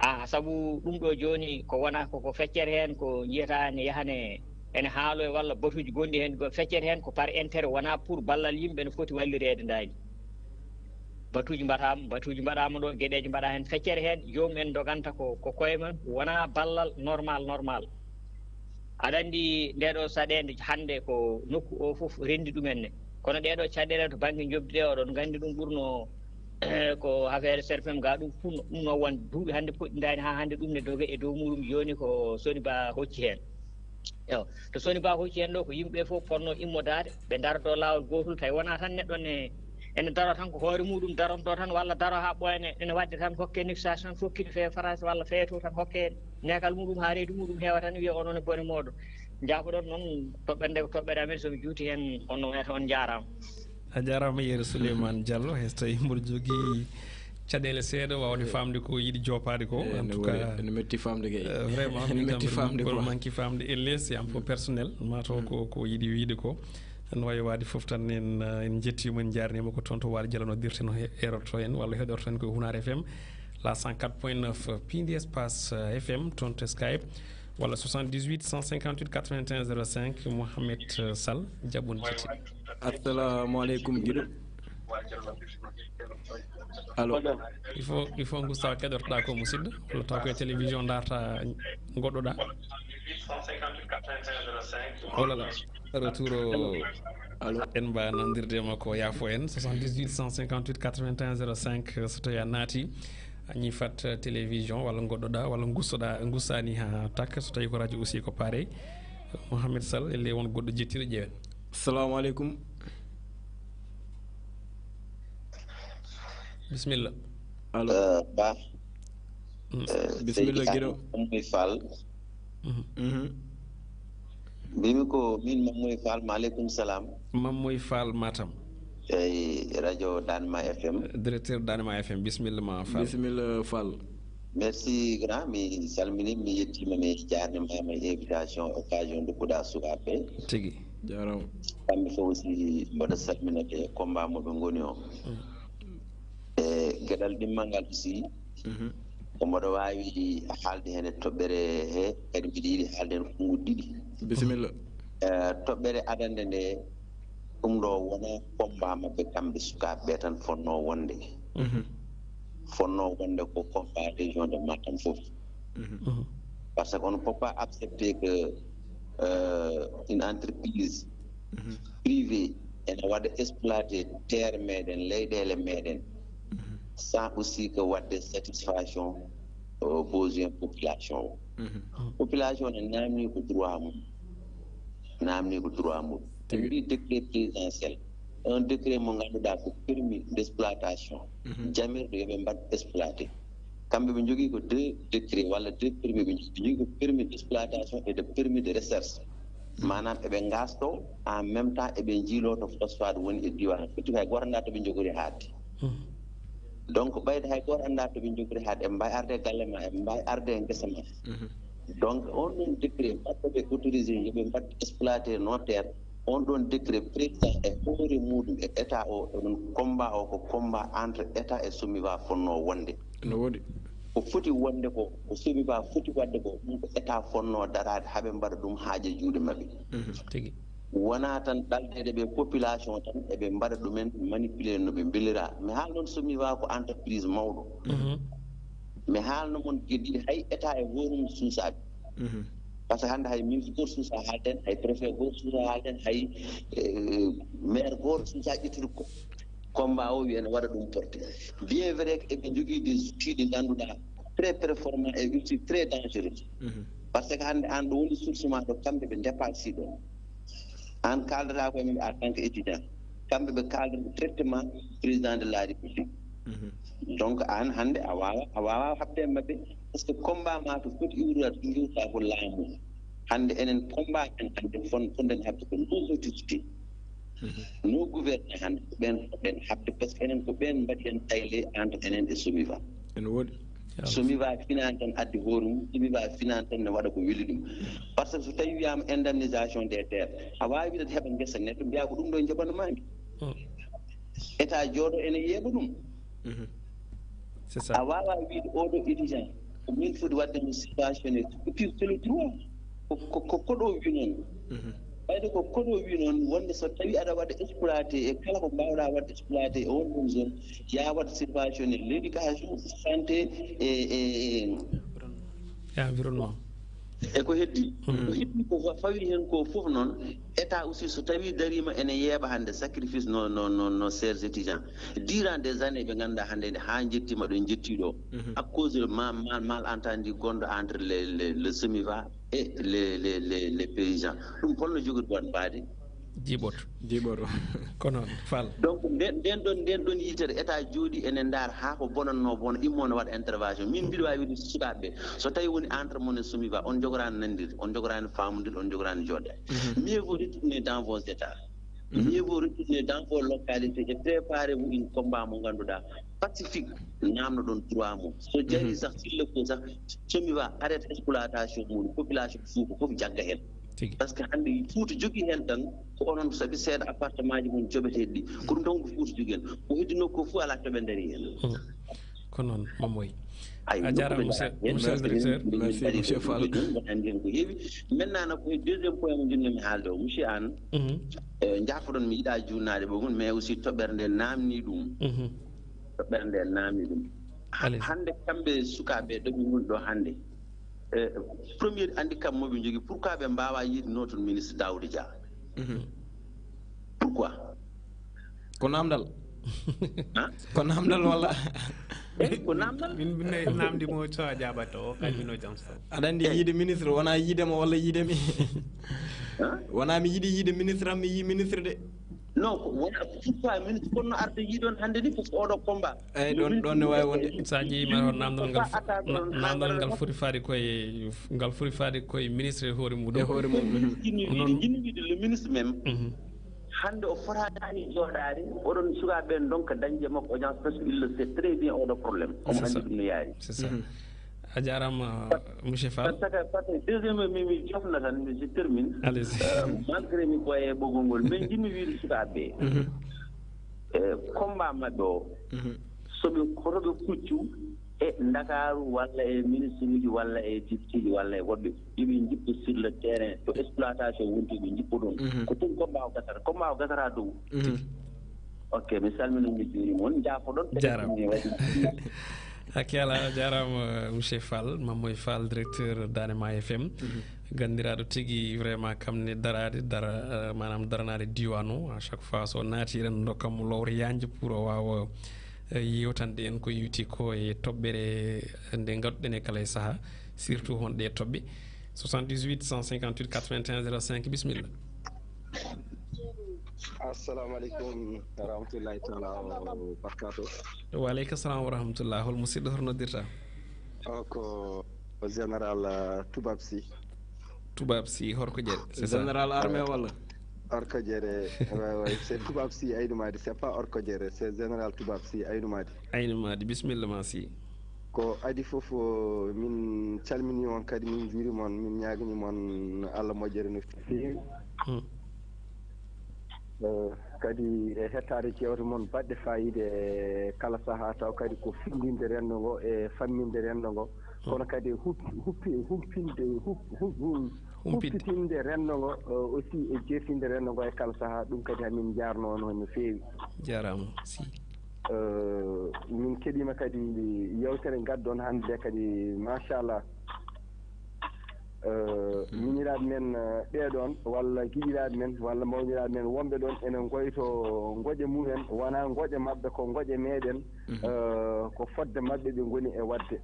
Ah, sabu ɗum ɗo jooni ko wonaa ko, ko feccere heen, ko njiyata ene yaha ne, ene haaloya walla batuuji gonɗi heen, ko feccere heen ko par intérêt, wonaa pour ballal yimɓe no foti wallireede ndaari. Batuuji mbaɗaama, batuuji mbaɗaama ɗo, geɗeeji mbaɗaa heen, feccere heen, joomum en ndoganta ko, ko koye mum, wonaa ballal normal, normal. Aɗa anndi nde ɗo saɗeende hannde ko nokku o fof renndi ɗumen ne. Kono ɗee ɗo caɗeele to bannge njoɓdi ɗe, oɗon nganndi ɗum ɓurno, eh, ko affaire serpem ga ɗum fof, ɗum no won duuɓi hannde poɗɗindaani haa hannde ɗum ne doga e dow muɗum. Jooni ko Sony Ba hocci heen. Ewa, to Sony Ba hocci heen ɗo ko yimɓe fof ponno immodaade, ɓe ndarodo laawol gootol, tawi wonaa tan neɗɗo ne ene daro tan ko hoore muɗum daronto tan, walla daro haa ɓooya ne, ene waɗde tan hokke négociation, fokkiti fee France walla fee to tan hokke neekal muɗum haa reedu muɗum heewa tan, wiya onon e bone mooɗon. Njaafoɗon noon toɓɓere nde ko toɓɓere amen, so mi juuti heen, on no wayata on njaaraama. A jaaraama, Yero Souleymane Diallo, hay so tawii mboɗo jogii caɗeele seeɗa waawde faamde ko yiɗi joopaade ko. Eh, en ne tout cas, woni, ene metti faamde kay. Eh, vraiment, ene min metti kam faamde kono quoi. Manque faamde, elle est, c'est un peu personnel. Ma taw ko, ko yiɗi wiyde ko. No waawi waɗde fof tan, en, eh, en njettiima, en njaarniima ko toon to Waali Diallo noddirten, no he-, heɗoto en walla heɗoto en ko Hunaare F M, la cent quatre point neuf, piindi espace, eh, F M, toon to Skype, walla soixante-dix-huit cent cinquante-huit quatre-vingt-un zéro cinq, Mohamed, eh, Sall, jaɓɓon jetti. Assalamu aleykum, giɗo. Allo. Il faut, il faut ngu sawa keɗotoɗaa ko, musidɗo. Walla taw ko e télévision ndarta goɗɗoɗaa. Oh là là. Retour o. Allo. En mba nandirde e makko, yaafo en. Soixante-dix-huit cent cinquante-huit quatre-vingt-un zéro cinq, so tawi a naati, a ñiifat télévision walla goɗɗoɗaa, walla ngustoɗaa, ngustaani haa takka. So tawi ko radio aussi ko pareil. Mohamed Sall, elle won goɗɗo jettiɗo, ƴeewen. Assalamu aleykum. Bisimilla. Allo. Eh, Ba. Mm. Eh, bisimilla, Seydi Giɗo. Mamoy Fall. Mhm. Mhm. Mbimi ko min Mamoy Fall, maaleykum salam. Mamoy Fall Matam. Eyi, radio Danma F M. Directeur Danma F M, bisimilla ma Fall. Bisimilla Fall. Merci grand, mi salmini, mi yettima, mi jarnima e invitation, occasion dokkuɗa sukaɓe. Tigi. Jarama. Kamɓe fof aussi mboɗo salmina ɓe combat moɓe ngoni o. Mm. E geɗal ɗimmal ngal aussi, mhm, ko mboɗo wawi haalde hen e toɓɓere he, kadi mbiɗa yiɗi haalde hen konguɗi ɗiɗi. Bisimilla. Eh, toɓɓere adande nde, ɗum ɗo wona combat maɓɓe kamɓe sukaɓe ɓe tan fonno wonde. Mhm. Fonno wonde ko combat région de Matam fof. Mhm. Mhm. Par ce que on ne peut pas accepter que, euh, une entreprise, mhm, privée ene waɗa exploité terre meɗen, leyɗele meɗen, mhm, sans aussi que waɗde satisfaction, euh, besoin population o. Mhm. Population ne namni ko droit mum, namni ko droit mum. Tigi. En mbi décret présidentiel, un décret mo ganduɗa ko permis d'exploitation. Mhm. Jamirɗo yoɓe mbaɗ exploité. Kamɓe ɓe njogii ko deux décret walla deux permis ɓe njogii. Ɓe njogii ko permis d'exploitation et de permis de recherche. Mhm. Maanaam eɓe ngasto, en même temps eɓe njiilo to phosphate woni e diiwaan. Firti ko hay gooto anndaa to ɓe njogori haaɗde. Mhm. Donc ɓayde hay gooto anndaa to ɓe njogori haaɗde, eɓe mbaawi arde e galle ma, eɓe mbaawi arde e ngesa ma. Mhm. Donc on ɗon décret mbaɗɗo ɓe autorisé yoɓe mbaɗ exploité nos terres. On ɗon décret président e hoore muɗum e état o, onon combat o ko combat entre état e Somiva fonno wonde. No woodi. Ko foti wonde ko, ko Somiva foti waɗde ko, ɗum ko état fonno daraade haa ɓe mbaɗa ɗum haaja juuɗe maɓɓe. Mhm. Tigi. Wona tan ɗaldeede ɓe population tan, eɓe mbaɗa ɗumen manipuler no ɓe mbelira. Mi haal noon Somiva ko entreprise mawɗo. Mhm. Mi haalno mon geddiɗi, hay état e hoore mum suusaade. Mhm. Par ce que hannde hay ministre gooto suusa haalde heen, hay préfet gooto suusa haalde heen, hay, eh, maire gooto suusa ƴettude ko, combat o wiya ene waɗa ɗum porté. Bien vrai que eɓe njogii des outils ɗi ngannduɗaa très performant et aussi très dangereux. Mhm. Par ce que hannde aan ɗo woni source ma ɗo, kamɓe ɓe dépassé ɗon. Aan kaaldata ko e maɓɓe en tant que étudiant. kamɓe ɓe kaalata ko traitement président de la république. Donc aan hannde a waawa a waawa haɓde e maɓɓe, parce que combat ma to foti iwrude iwruta ko laamu. Hannde enen combat men hannde fon fonden haɓde ko no autorité, no gouverneur hannde ko ɓen foɗɗen haɓde, parce que enen ko ɓen mbaɗi en tayle entre enen e somiva. Ene woodi. Somiva finani tan addi hoore mum, somiva finani tan ne waɗa ko weli ɗum. Parce que so tawi wiyama indemnisation des terres, a wawi wiide heɓa guesa neɗɗo mbiya ko ɗum ɗo joɓanoma ndi. État jooɗo ene yeeɓa ɗum. C'est a ça. Wawa wiide oɗo étudiant ko min foti wadde mo subventionné, et puis c'est le droit. Ko ko- ko koɗo wi noon. Ɓayde ko koɗo wi noon, wonde so tawi aɗa waɗa exploité e kala ko mbawɗa waɗde exploité e on ɗon zone, ya waɗ subventionné l'éducation, santé, e e e E environnement. E ko heddi, ko heddi ko fawi hen ko fof noon. État aussi so tawi darima ene yeeɓa hannde sacrifice no no no no chers étudiants, durant des années ɓe ngannduɗaa hannde ne haa jettima ɗo jetti ɗo, à cause de mal mal mal entendu gonɗo entre le le le somiva et les les les les paysans. Ɗum holno jogori won mbaade? Jiɓoto. Jiɓoto. Ko noon, Fall. Donc nden nden ɗon nden ɗon yitere état jooɗi ene ndaar haa ko bonanno bona immo ne waɗa intervention. Min mbiɗo wawi wiide sukaaɓe ɓe, so tawi woni entre mon e somiva, on jogorani nandir, on jogorani famudir, on jogorani joɗde. Mieux vaut retourner dans vos états. Mieux vaut retourner dans vos localités et préparer vous une combat mo ngannduɗaa pacifique, namno ɗon droit mum. So jari sax s'il le faut sax, somiva arrête exploitation mum, population suuka fof jagga hen. Tigi. Parce que hannde Fouta jogii heen tan ko onon sabi seeɗa appartement ji mon joɓeteeɗi ɗi, ko ɗum tan ko Fouta jogii heen. Ko heddinoo ko fof alaa toɓe ndarii heen. Ko noon, Mamoy. Ay, A jaaraama, monsieur le directeur. Merci, monsieur Fall. Mbaɗa anndi heen ko heewi. Maintenant nag ko deuxième point mo njiɗmi haalde o, monsieur Anne. Eh, njaafoɗon mi yiɗaa juutnaade ɓoggol, mais aussi toɓɓere nde naamnii ɗum. Toɓɓere nde naamnii ɗum. Allez. Hannde kamɓe sukaaɓe ɗo ɓe ngoni ɗo hannde, eh, premier handicap mo ɓe njogii, pourquoi ɓe mbaawaa yiide noon ministre Daouda Dia? Pourquoi? Ko namdal. Hein? Ko namdal walla? Eh, ko namdal. Min ne namdi mo so a jaɓato o kadi no jam so. Aɗa anndi yiide ministre wona yiide mo walla yiide mi. Hein? Wona mi yiɗi yiide ministre am mi yii ministre de. Non, ko wona pourquoi ministre kono arde yiɗon hannde ni, parce que oɗo combat. Eyyi, ɗon ɗon ne wawi wonde. Sa ƴeewi ma hoto namdal ngal fo- na- namdal ngal foti faade koye ngal foti faade koye ministre e hoore E muɗum. Hoore mum. Jinmi wiide jinmi wiide le ministre même. Hannde o fotaani jooɗaade, oɗon sukaaɓe ɓen donc dañde makko audience, parce que il le sait très bien oɗo problème. Omo C'est ça. Anndi ɗum no yaari. C'est ça. A jaaraama, monsieur Fall. Parce que parce que deuxième mi mi jofna tan mi je termine. Allez-y. Malgré mi koye ɓoggol ngol, mais jinmi wiide sukaaɓe ɓe, e combat maɓɓe o, soɓe kotoɓe kuccu e Ndakaaru walla e ministre uji walla e député ji walla e woɓɓe, yoɓe jippo sur le terrain to exploitation wonti, ɓe jippo ɗon. Ko ɗum combat o gasata, combat o gasata dow. Ok, mi salmini, mi juurima on, njaafoɗon. Jaaraama. Hakke alaa, jaaraama, monsieur Fall, Mamoy Fall, directeur Daande Maayo F M. Ganndiraaɗo tigi, vraiment, kam ne daraade, dara, eh, maanaam daranaade diiwaan o. À chaque fois, so naati, eɗen ndokka mo lowre yaajnde pour o waawa, eh, yeewtande en ko yowiti ko e toɓɓere nde ngadduɗen e kala e sahaa, surtout honɗe e toɓɓe. Soixante-dix-huit, cent cinquante-huit, quatre-vingt-un, zéro cinq, bisimilla. Assalamu aleykum wa rahmatullahi taala wa barakatuh. Wa aleykum salam wa rahmatullah. Hol musidɗo, hoto noddirta? O ko général, euh, Toubab Sy. Toubab Sy, Horko Jeere, c'est ça? Général armé walla? Horko Jeere, ouais, ouais, c'est Toubab Sy Aynou Mady, c'est pas Horko Jeere, c'est général Toubab Sy Aynou Mady. Aynou Mady, bisimilla ma Sy. Ko adi fof, o, min calmini on kadi, min juurima on, min ñaagini mon Allah moƴƴere no feewi. Eh, kadi e hettaade jewte mon baɗɗe faayiida e kala sahaa, taw kadi ko findinde renndo ngo e famminde renndo ngo, kono kadi hup-, huppi-, humpinde, hup-, hup-, hum-, Humpinde. Huppitinde renndo ngo, eh, aussi e jeertinde renndo ngo e kala sahaa, ɗum kadi hamin njaarno on no feewi. Jaaraama Sy. Eh, min keɗiima kadi yewtere ngadduɗon hannde nde kadi, machallah. Eh, miñiraaɓe men, eh, ɓee ɗoon, walla giɗiraaɓe men, walla mawniraaɓe men wonɓe ɗoon ene ngoyto ngoƴe mumen, wonaa ngoƴe maɓɓe, ko ngoƴe meɗen. Eh, ko fodde maɓɓe ɓe ngoni e waɗde.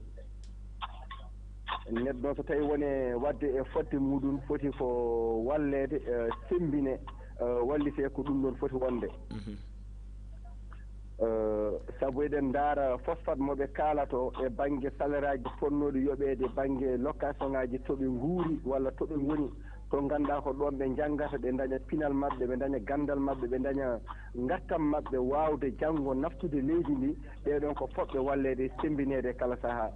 Neɗɗo so tawi woni e waɗde e fodde muɗum, foti ko walleede, eh, semmbine, eh, wallitee ko ɗum ɗoon foti wonde. Eh, sabu eɗen ndaara fosfat mo ɓe kaalata o e bannge salariiji fotnooɗi yoɓeede, bannge location ŋaaji to ɓe nguuri walla to ɓe ngoni, to ngannduɗaa ko ɗoon ɓe njanngata, ɓe ndaña pinal maɓɓe, ɓe ndaña ganndal maɓɓe, ɓe ndaña ngartam maɓɓe waawde janngo naftude leydi ndi. Ɓee ɗoon ko fotɓe walleede e semmbineede e kala sahaa.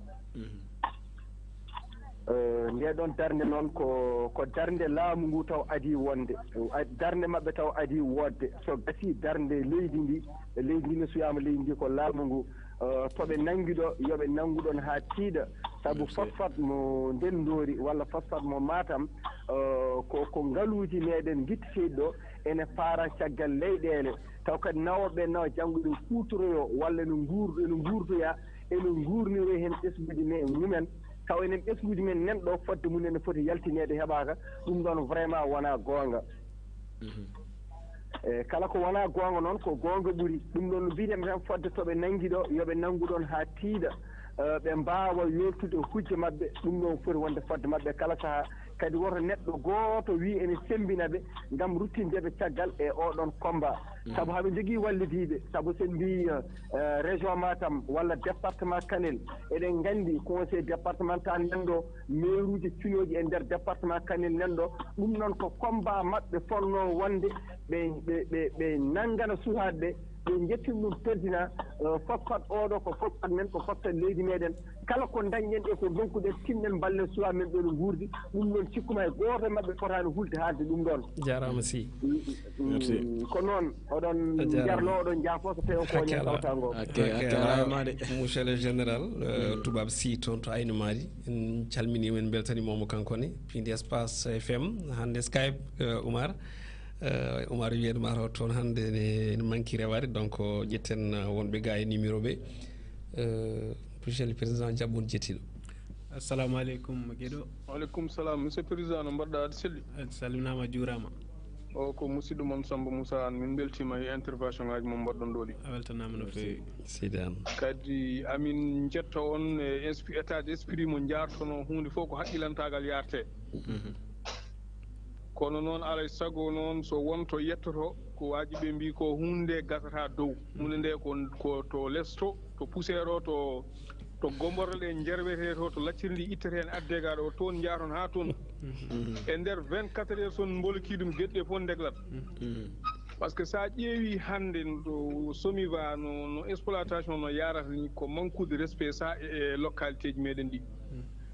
Eh, ndee ɗoon darnde noon ko, ko darnde laamu ngu taw adii wonde. A-, darnde maɓɓe taw adii woodde. So gasii darnde leydi ndi, leydi ndi ne suyaama leydi ndi ko laamu ngu. Eh, to ɓe nanngi ɗo, yo ɓe nanngu ɗoon haa tiiɗa. Sabu fotfat mo Ndenndoori walla fotfat mo Matam, eh, ko, ko ngaluuji meɗen ngittiteeɗi ɗo ene paara caggal leyɗeele. Taw kadi nawooɓe ɓe nawa janngo ene kuutoroyoo walla ene nguur-, ene nguurtoya, ene nguurniree heen ɓesnguuji me-, mumen. Taw enen ɓesnguuji men nan ɗo fodde mum ene foti yaltineede heɓaaka, ɗum ɗoon vraiment wonaa goonga. E kala ko wonaa goonga noon, ko goonga ɓuri. Ɗum ɗoon no mbiyeten tan fodde to ɓe nanngi ɗo, yo ɓe nanngu ɗoon haa tiiɗa, eh, ɓe mbaawa yoltude hujja maɓɓe. Ɗum ɗoon foti wonde fodde maɓɓe kala sahaa. Kadi woto neɗɗo gooto wii ene semmbina ɓe ngam ruttinde ɓe caggal e oo ɗoon combat. Sabu haɓe njogii wallidiiɓe, sabu so en mbii, eh, région Matam walla département Kanel, eɗen nganndi conseil départemental nan ɗo, mairuuji pinooji e nder département Kanel nan ɗo. Ɗum noon ko combat maɓɓe fotnoo wonde ɓe, ɓe, ɓe, ɓe nanngana sukaaɓe ɓe, ɓe njettin ɗum président, eh, fotfat oo ɗo ko fotfat men, ko fotfat leydi meɗen. Kala ko ndañɗen e ko ndonkuɗen, tinɗen mballen suwaa men ɓe no nguurdi. Ɗum noon, cikkuma e gooto e maɓɓe fotaani hulde haalde ɗum ɗoon. Jaaraama si. Mm, mm, ko noon, oɗon njarno, oɗon njaafo, so tawi on ko woni e kawtal ngoo. Ok, ok, ok. Monsieur le général, euh, Toubab Sy toon to Aynu Maadi, en calminii mo, en mbeltaniima mo kanko ne, piindi Espace F M, hannde Skype, euh, Oumar. Euh, Oumar wiyen ma to toon hannde ne, ne manki rewaade, donc, ƴetten, euh, wonɓe ga e numéro ɓe. Euh, Michel Président Jabbun Jettiɗo. Assalamu aleykum, giɗo. Waaleykum salam. Monsieur Président, no mbaɗɗa, aɗa selli? A salminaama, juuraama. O ko musidɗo mon Samba Moussa Anne. Min mbeltiima e intervention ngaaji mon mbaɗɗon ɗo ɗi. A weltanaama no feewi. Seydi Anne. Kadi amin njetta on e inspi-, état d'esprit mo njaartonoo, huunde fof ko haqqilantaagal yaarte. Mhm. Kono noon, alaa e sago noon, so won to yettoto, ko waajibi ɓe mbii ko huunde nde gasata dow. Huunde nde ko, ko to les to, to poussière o, to, to gomborɗe ɗe njerwetee to, to lacciri ndi ittete heen addee gaa ɗo, toon njaaton haa toon. E nder vingt-quatre heures, so on mbolkii ɗum, geɗe ɗe fof ndeglat. Par ce que so a ƴeewii hannde no SOMIVA, no, no exploitation no yaarata ni, ko manque de respect sa e, e localité ji meɗen ɗi.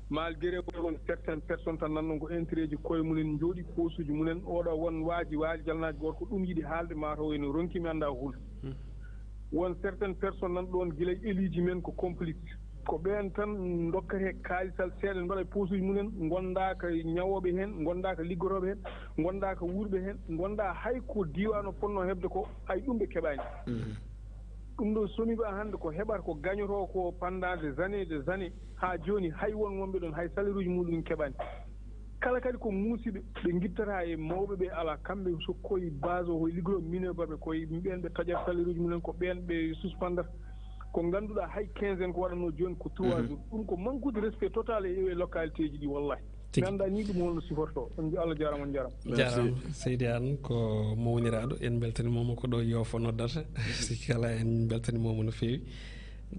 Malgré won certaines personnes tan nanɗon ko intérêt ji koye mumen njooɗi, posuuji mumen, oɗo won waaji waali jalnaaji gooto ko ɗum yiɗi haalde, mataw ene ronki, mi anndaa ko hul. Won certaines personnes nan ɗoon gila e éluji men ko complice. Ko ɓeen tan ndokkata kaalisal seeɗa, mbaɗa e posuuji mumen, ngondaaka ñawooɓe heen, ngondaaka liggotooɓe heen, ngondaaka wuurɓe heen, ngondaa hay ko diiwaan o fotnoo heɓde ko, hay ɗum ɓe keɓaani. Ɗum ɗo SOMIVA hannde ko heɓata ko gañotoo ko pendant des années, des années, haa jooni hay won wonɓe ɗoon hay salaire uji muɗum keɓaani. Kala kadi ko muusiɓe, ɓe ngittataa e mawɓe ɓe alaa, kamɓe so koye base o, koye liggotoo mineur mbaɗɓe, koye ɓeen ɓe taƴata salaire uji mumen, ko ɓeen ɓe suspendata. Ko ngannduɗaa hay quinze en ko waɗatnoo jooni ko trois jours. Ɗum ko manque de respect total e, e localité ji ɗi, wallahi. Tigi. Mi anndaa ni ɗum holno sifortoo. On nja-, Allah jaaraama, on njaaraama. Merci. Jaaraama, Seydi Anne ko mawniraaɗo. En mbeltaniima mo ko ɗo Yoof o noddata. Sikki alaa en mbeltaniima mo no feewi.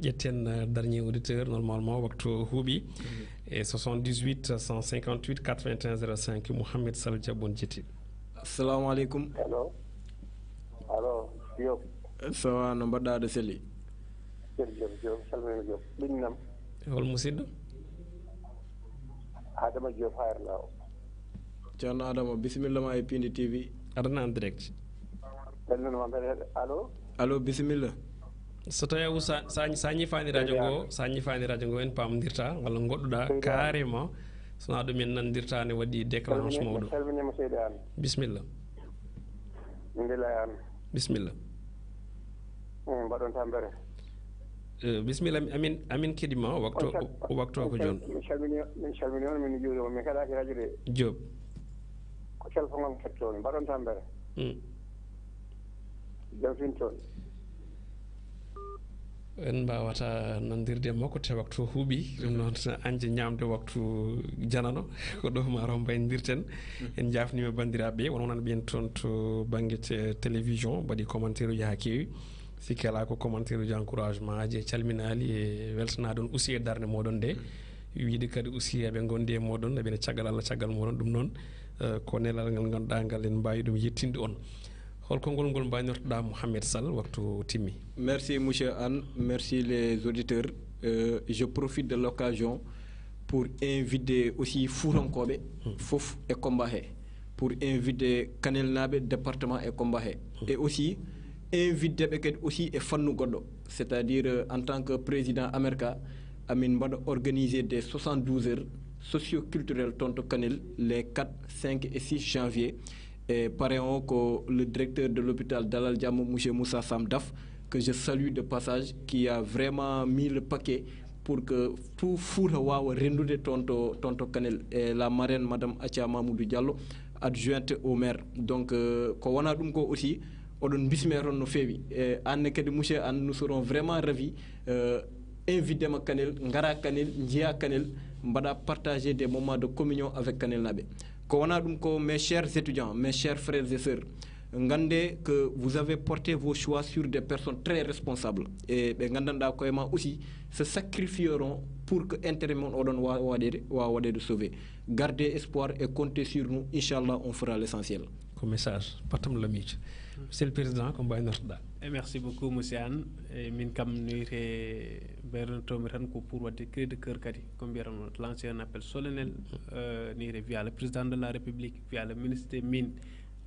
Ƴetten, euh, dernier auditeur, normalement, waktu o huuɓi. E soixante-dix-huit, cent cinquante-huit, quatre-vingt-un, zéro cinq, Mouhamed Sall Diabon Jetti. Assalamu aleykum. Allo. Allo, Diop. Ça va, no mbaɗɗa, aɗa selli? Seydi Diop, Diop, salmina Diop. Ɗum nam? Hol musidɗo? Adama Diop, Hayre Law. Ceerno Adama, bisimilla ma e Piindi T V. Aɗa en direct. Salmina ma mbeɗa heɗa. Allo? Allo, bisimilla. So tawi a usa-, sa, sa ñifaani radio ngo, sa ñifaani radio ngo, en pamdirta, walla goɗɗuɗa carrément. So na ɗum en nandirta ne waɗi déclenche mawɗo. Salminima, salminima seydi Anne. Bisimilla. Min de lay Anne. Bisimilla. Mm, mbaɗon tampere. Eh, bisimilla, amin, amin keɗima, waktu, on cal-, waktu on ko cal-, jooni. Min calmini, min calmini on, min njuuri on, min kaɗaki radio de. Diop. Ko téléphone am ketto on, mbaɗon tampere. Mm. Jam fin toon. En mbaawata nanndirde e makko te waktu o huuɓi. Ɗum noon, añde ñaamde waktu janano, ko ɗo maa ro mbayndirten. En njaafniima banndiraaɓe ɓe, won wonan ɓeen toon to bannge te-, télévision, mbaɗi commentaire uji haa keewi. Sikke alaa ko commentaire uji encouragement aji e calminaali e weltanaade on aussi e darnde mooɗon nde. Wiide kadi aussi eɓe ngondi e mooɗon, eɓe ne caggal Allah, caggal mooɗon. Ɗum noon, eh, ko nelal ngal ngannduɗaa ngal en mbaawi ɗum yettinde on. Hol konngol ngol mbaynortoɗaa Mouhamed Sall waktu timmi? Merci, monsieur Anne. Merci, les auditeurs. Euh, je profite de l'occasion pour inviter aussi Fuutankooɓe fof e combat he, pour inviter Kanelnaaɓe département e combat he, et aussi invitde ɓe kadi aussi e fannu goɗɗo, c'est-à-dire, euh, en tant que président Amerka, amin mbaɗa organiser des soixante-douze heures socio-culturelles toon to Kanel, les quatre, cinq et six janvier. E parrain o ko le directeur de l'hôpital Dalal Jàmm, monsieur Moussa Sam Daf, que je salue de passage, qui a vraiment mis le paquet pour que tout Fouta waawa renndude toon to, toon to Kanel. Et la marraine, madame Atia Mamoudou Diallo, adjointe au maire. Donc, euh, ko wonaa ɗum ko aussi, oɗon mbismee toon no feewi. E aan ne kadi, monsieur Anne, nous serons vraiment ravis, euh, invitde ma Kanel, ngara Kanel, njiya Kanel, mbaɗa partager des moments de communion avec Kanelnaaɓe. Ko wonaa ɗum ko, mes chers étudiants, mes chers frères et sœurs, ngannde que vous avez porté vos choix sur des personnes très responsables. E ɓe nganndanɗaa koye ma aussi se sacrifieront pour que intérêt mon oɗon wa-, waɗede, waawa waɗede sauvé. Gardez espoir et comptez sur nous. Inchallah, on fera l'essentiel. Ko message, pattam lamiijo. Monsieur le Président, ko mbaynortoɗaa? E merci beaucoup, monsieur Anne. E min kam, no wiyetee, mbaynortoomi tan ko pour waɗde cri de cœur kadi. Ko mbiyatmi, lancer un appel solennel, euh, no wiyetee, via le président de la République, via le ministre des Mines,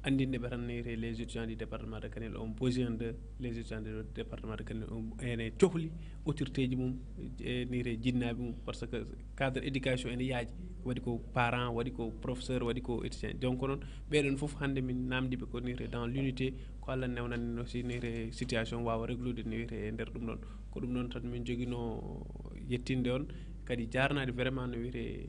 anndinde ɓe tan, no wiyetee, les étudiants du département de Kanel ont besoin de, les étudiants du département de Kanel ont, ene cohli autorité ji mum, e no wiyetee, jinnaaɓe mum, parce que cadre éducation ene yaaji, waɗi ko parent, waɗi ko professeur, waɗi ko étudiant. Donc noon, ɓeɗon fof hannde min namdi ɓe ko no wiyetee dans l'unité, ko Allah newnani aussi no wiyetee situation waawa réglude no wiyetee e nder ɗum ɗon. Ko ɗum ɗon tan min jogino yettinde on, kadi jaarnaade vraiment no wiyetee,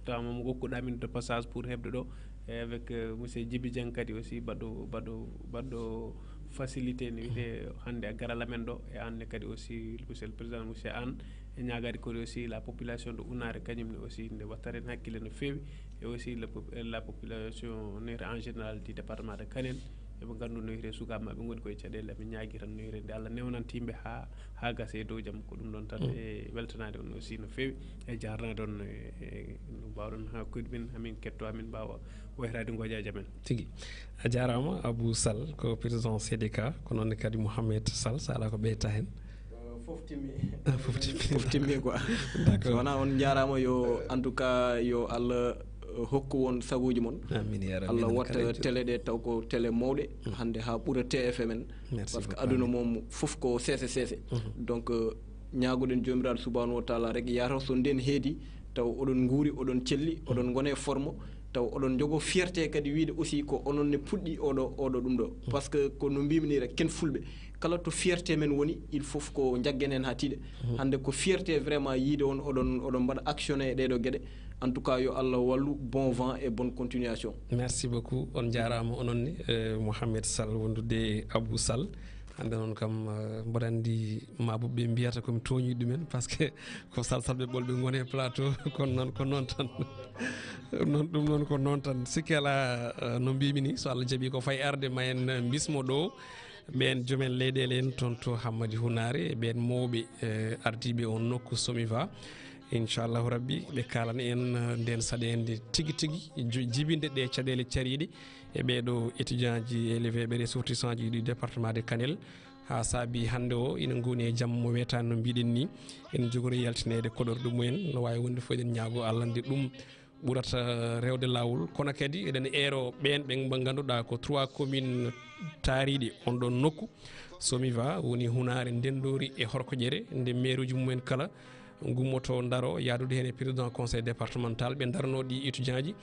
tawa mo ngokkuɗaa min de passage pour heɓde ɗo, e avec, euh, monsieur Djibi Dieng kadi aussi baɗɗo, baɗɗo, baɗɗo facilité no wiyetee hannde a garal amen ɗo, e aan ne kadi aussi, monsieur le président, monsieur Anne, e ñaagaade kadi aussi la population de Hunaare kañum ne aussi nde wattata en hakkille no feewi, e aussi le pop-, la population no wiyetee en général du département de Kanel, eɓe nganndu no wiyetee sukaaɓe maɓɓe ngoni koye caɗeele, aɓe ñaagi tan no wiyetee nde Allah newnanta yimɓe haa, haa gasa e dow jam, ko ɗum ɗon tan e weltanaade on aussi no feewi, e jaarnaade on e, e no mbaawɗon haa koɗi min, amin ketto, amin mbaawa wayraade ngooƴaaji amen. Tigi. A jaaraama, Abou Sall, ko président C D K, ko noon ne kadi Mouhamed Sall, so alaa ko ɓeyta heen. Fof timmi. Ah, fof timmi. Fof timmi quoi. D'accord. So wonaa on njaaraama, yo, en tout cas, yo Allah, euh, hokku on sagooji mon. Amiin, yaa rabbi. Allah watta télé ɗe taw ko télé mawɗe, hannde haa ɓura T F M en. Merci beaucoup. Parce que aduna moom fof ko seese seese. Donc, euh, ñaagoɗen Joomiraaɗo Subhaanahu wa Taala rek, yataw so nden heedi, taw oɗon nguuri, oɗon celli, oɗon ngone forme, taw oɗon njogo fierté kadi wiide aussi ko onon ne puɗɗi oɗo, oɗo ɗum ɗo. Parce que ko no mbimi ni rek, ken fulɓe, kala to fierté men woni, il faut ko njaggen hen haa tiiɗe. Hannde ko fierté vraiment yiide on oɗon, oɗon mbaɗa actionné e ɗeɗo geɗe. En tout cas, yo Allah wallu, bon vent et bonne continuation. Merci beaucoup. On jaaraama onon ne, eh, Mouhamed Sall wondude e Abou Sall. Hannde noon kam, eh, mboɗo anndi maabuɓe ɓe mbiyata ko mi tooñi ɗumen, parce que ko salsalɓe ɓolɓe ngoni e plateau, kono noon ko noon tan. Noon, ɗum noon ko noon tan. Sikke alaa, eh, no mbimi ni, so Allah jaɓi ko fayi arde, ma en, eh, mbismo ɗo ɓeen joomen leyɗeele en toon to Hammadi Hunaare, e ɓeen mawɓe, eh, ardiiɓe on nokku Somiva. Inchallahu Rabbi, ɓe kaalana en, eh, nden saɗeende tigi tigi, ju-, jibinde ɗe caɗeele cariiɗe e ɓeeɗo étudiant ji, élevé ɓe ressortissant ji du département de Kanel. Haa saabi hannde o ina ngoni e jamma mo weetaani no mbiɗen ni. En njogori yaltineede koɗorɗe mumen, no waawi wonde fof eɗen ñaago Allah nde ɗum ɓurata rewde laawol. Kono kadi eɗen eero ɓeen ɓe ngannduɗaa ko trois communes taariiɗe on ɗon nokku. Somiva woni Hunaare, Ndenndori e Horkoƴere, nde maire uji mumen kala ngummoto ndaro yaadude heen e président conseil départemental, ɓe ndarno ɗi étudiant ji,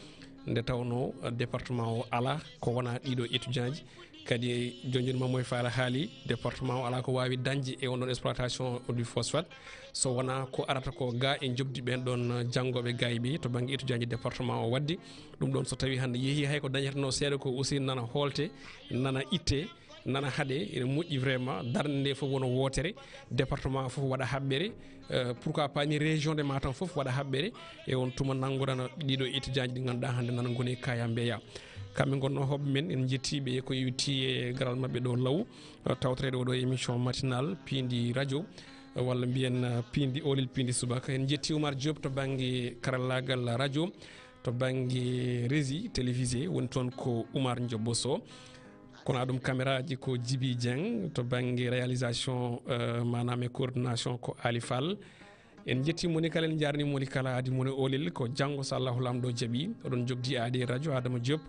nde tawnoo département o alaa ko wonaa ɗiɗo étudiant ji. Kadi, jooni jooni, Mamoy Fall haali, département o alaa ko waawi dañde e on ɗon exploitation du phosphate, so wonaa ko arata ko ga e njoɓdi ɓeen ɗon janngooɓe gayɓe to bannge étudiant ji département o. Waɗde ɗum ɗon, so tawii hannde yehii, hay ko dañeteno seeɗa ko aussi nana hoolte, nana itte, nana haɗe, ene moƴƴi vraiment, darnde nde fof wona wootere, département fof waɗa haɓɓere, euh, pourquoi pas ni région de Matam fof waɗa haɓɓere, e on tuma nanngoɗana ɗiɗo étudiant ji ɗi ngannduɗaa hannde nana ngoni e kaya mbeya. Kamɓe ngonno hoɓɓe men, en njettii ɓe ko yowiti e garal maɓɓe ɗo law, euh, tawtoreede oɗo émission matinal Piindi Radio, euh, walla mbiyen, euh, Piindi, Oolel Piindi Subaka. En njettii Oumar Diop to bannge karallaagal radio, to bannge régie télévisé, woni toon ko Oumar Ndiobbo Sow. Kono ɗum caméra ji ko Djibi Dieng, to bannge réalisation, euh, maanaam e coordination ko Ali Fall. En njettii moni kala, en njaarnii moni kala, adi moni oolel ko janngo so Allahu Laamɗo jaɓi. Oɗon jogdi aadi e radio Adama Diop.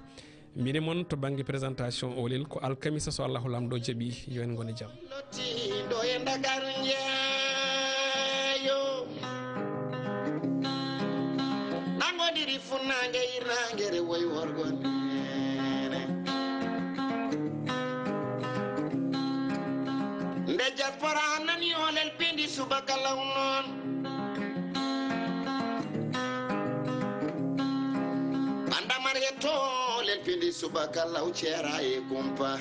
Mine mon to bannge présentation oolel ko alkamisa so Allahu Laamɗo jaɓi. Yo en ngon e jam. Lottiiɗo e Ndakaaru njeeyo. Nangodiri funnaange hirnaange rewoy worgo neene. Nde diaspora nani oolel piindi subaka law noon. Bandamar yetto oolel piindi subaka law ceera e kumpa.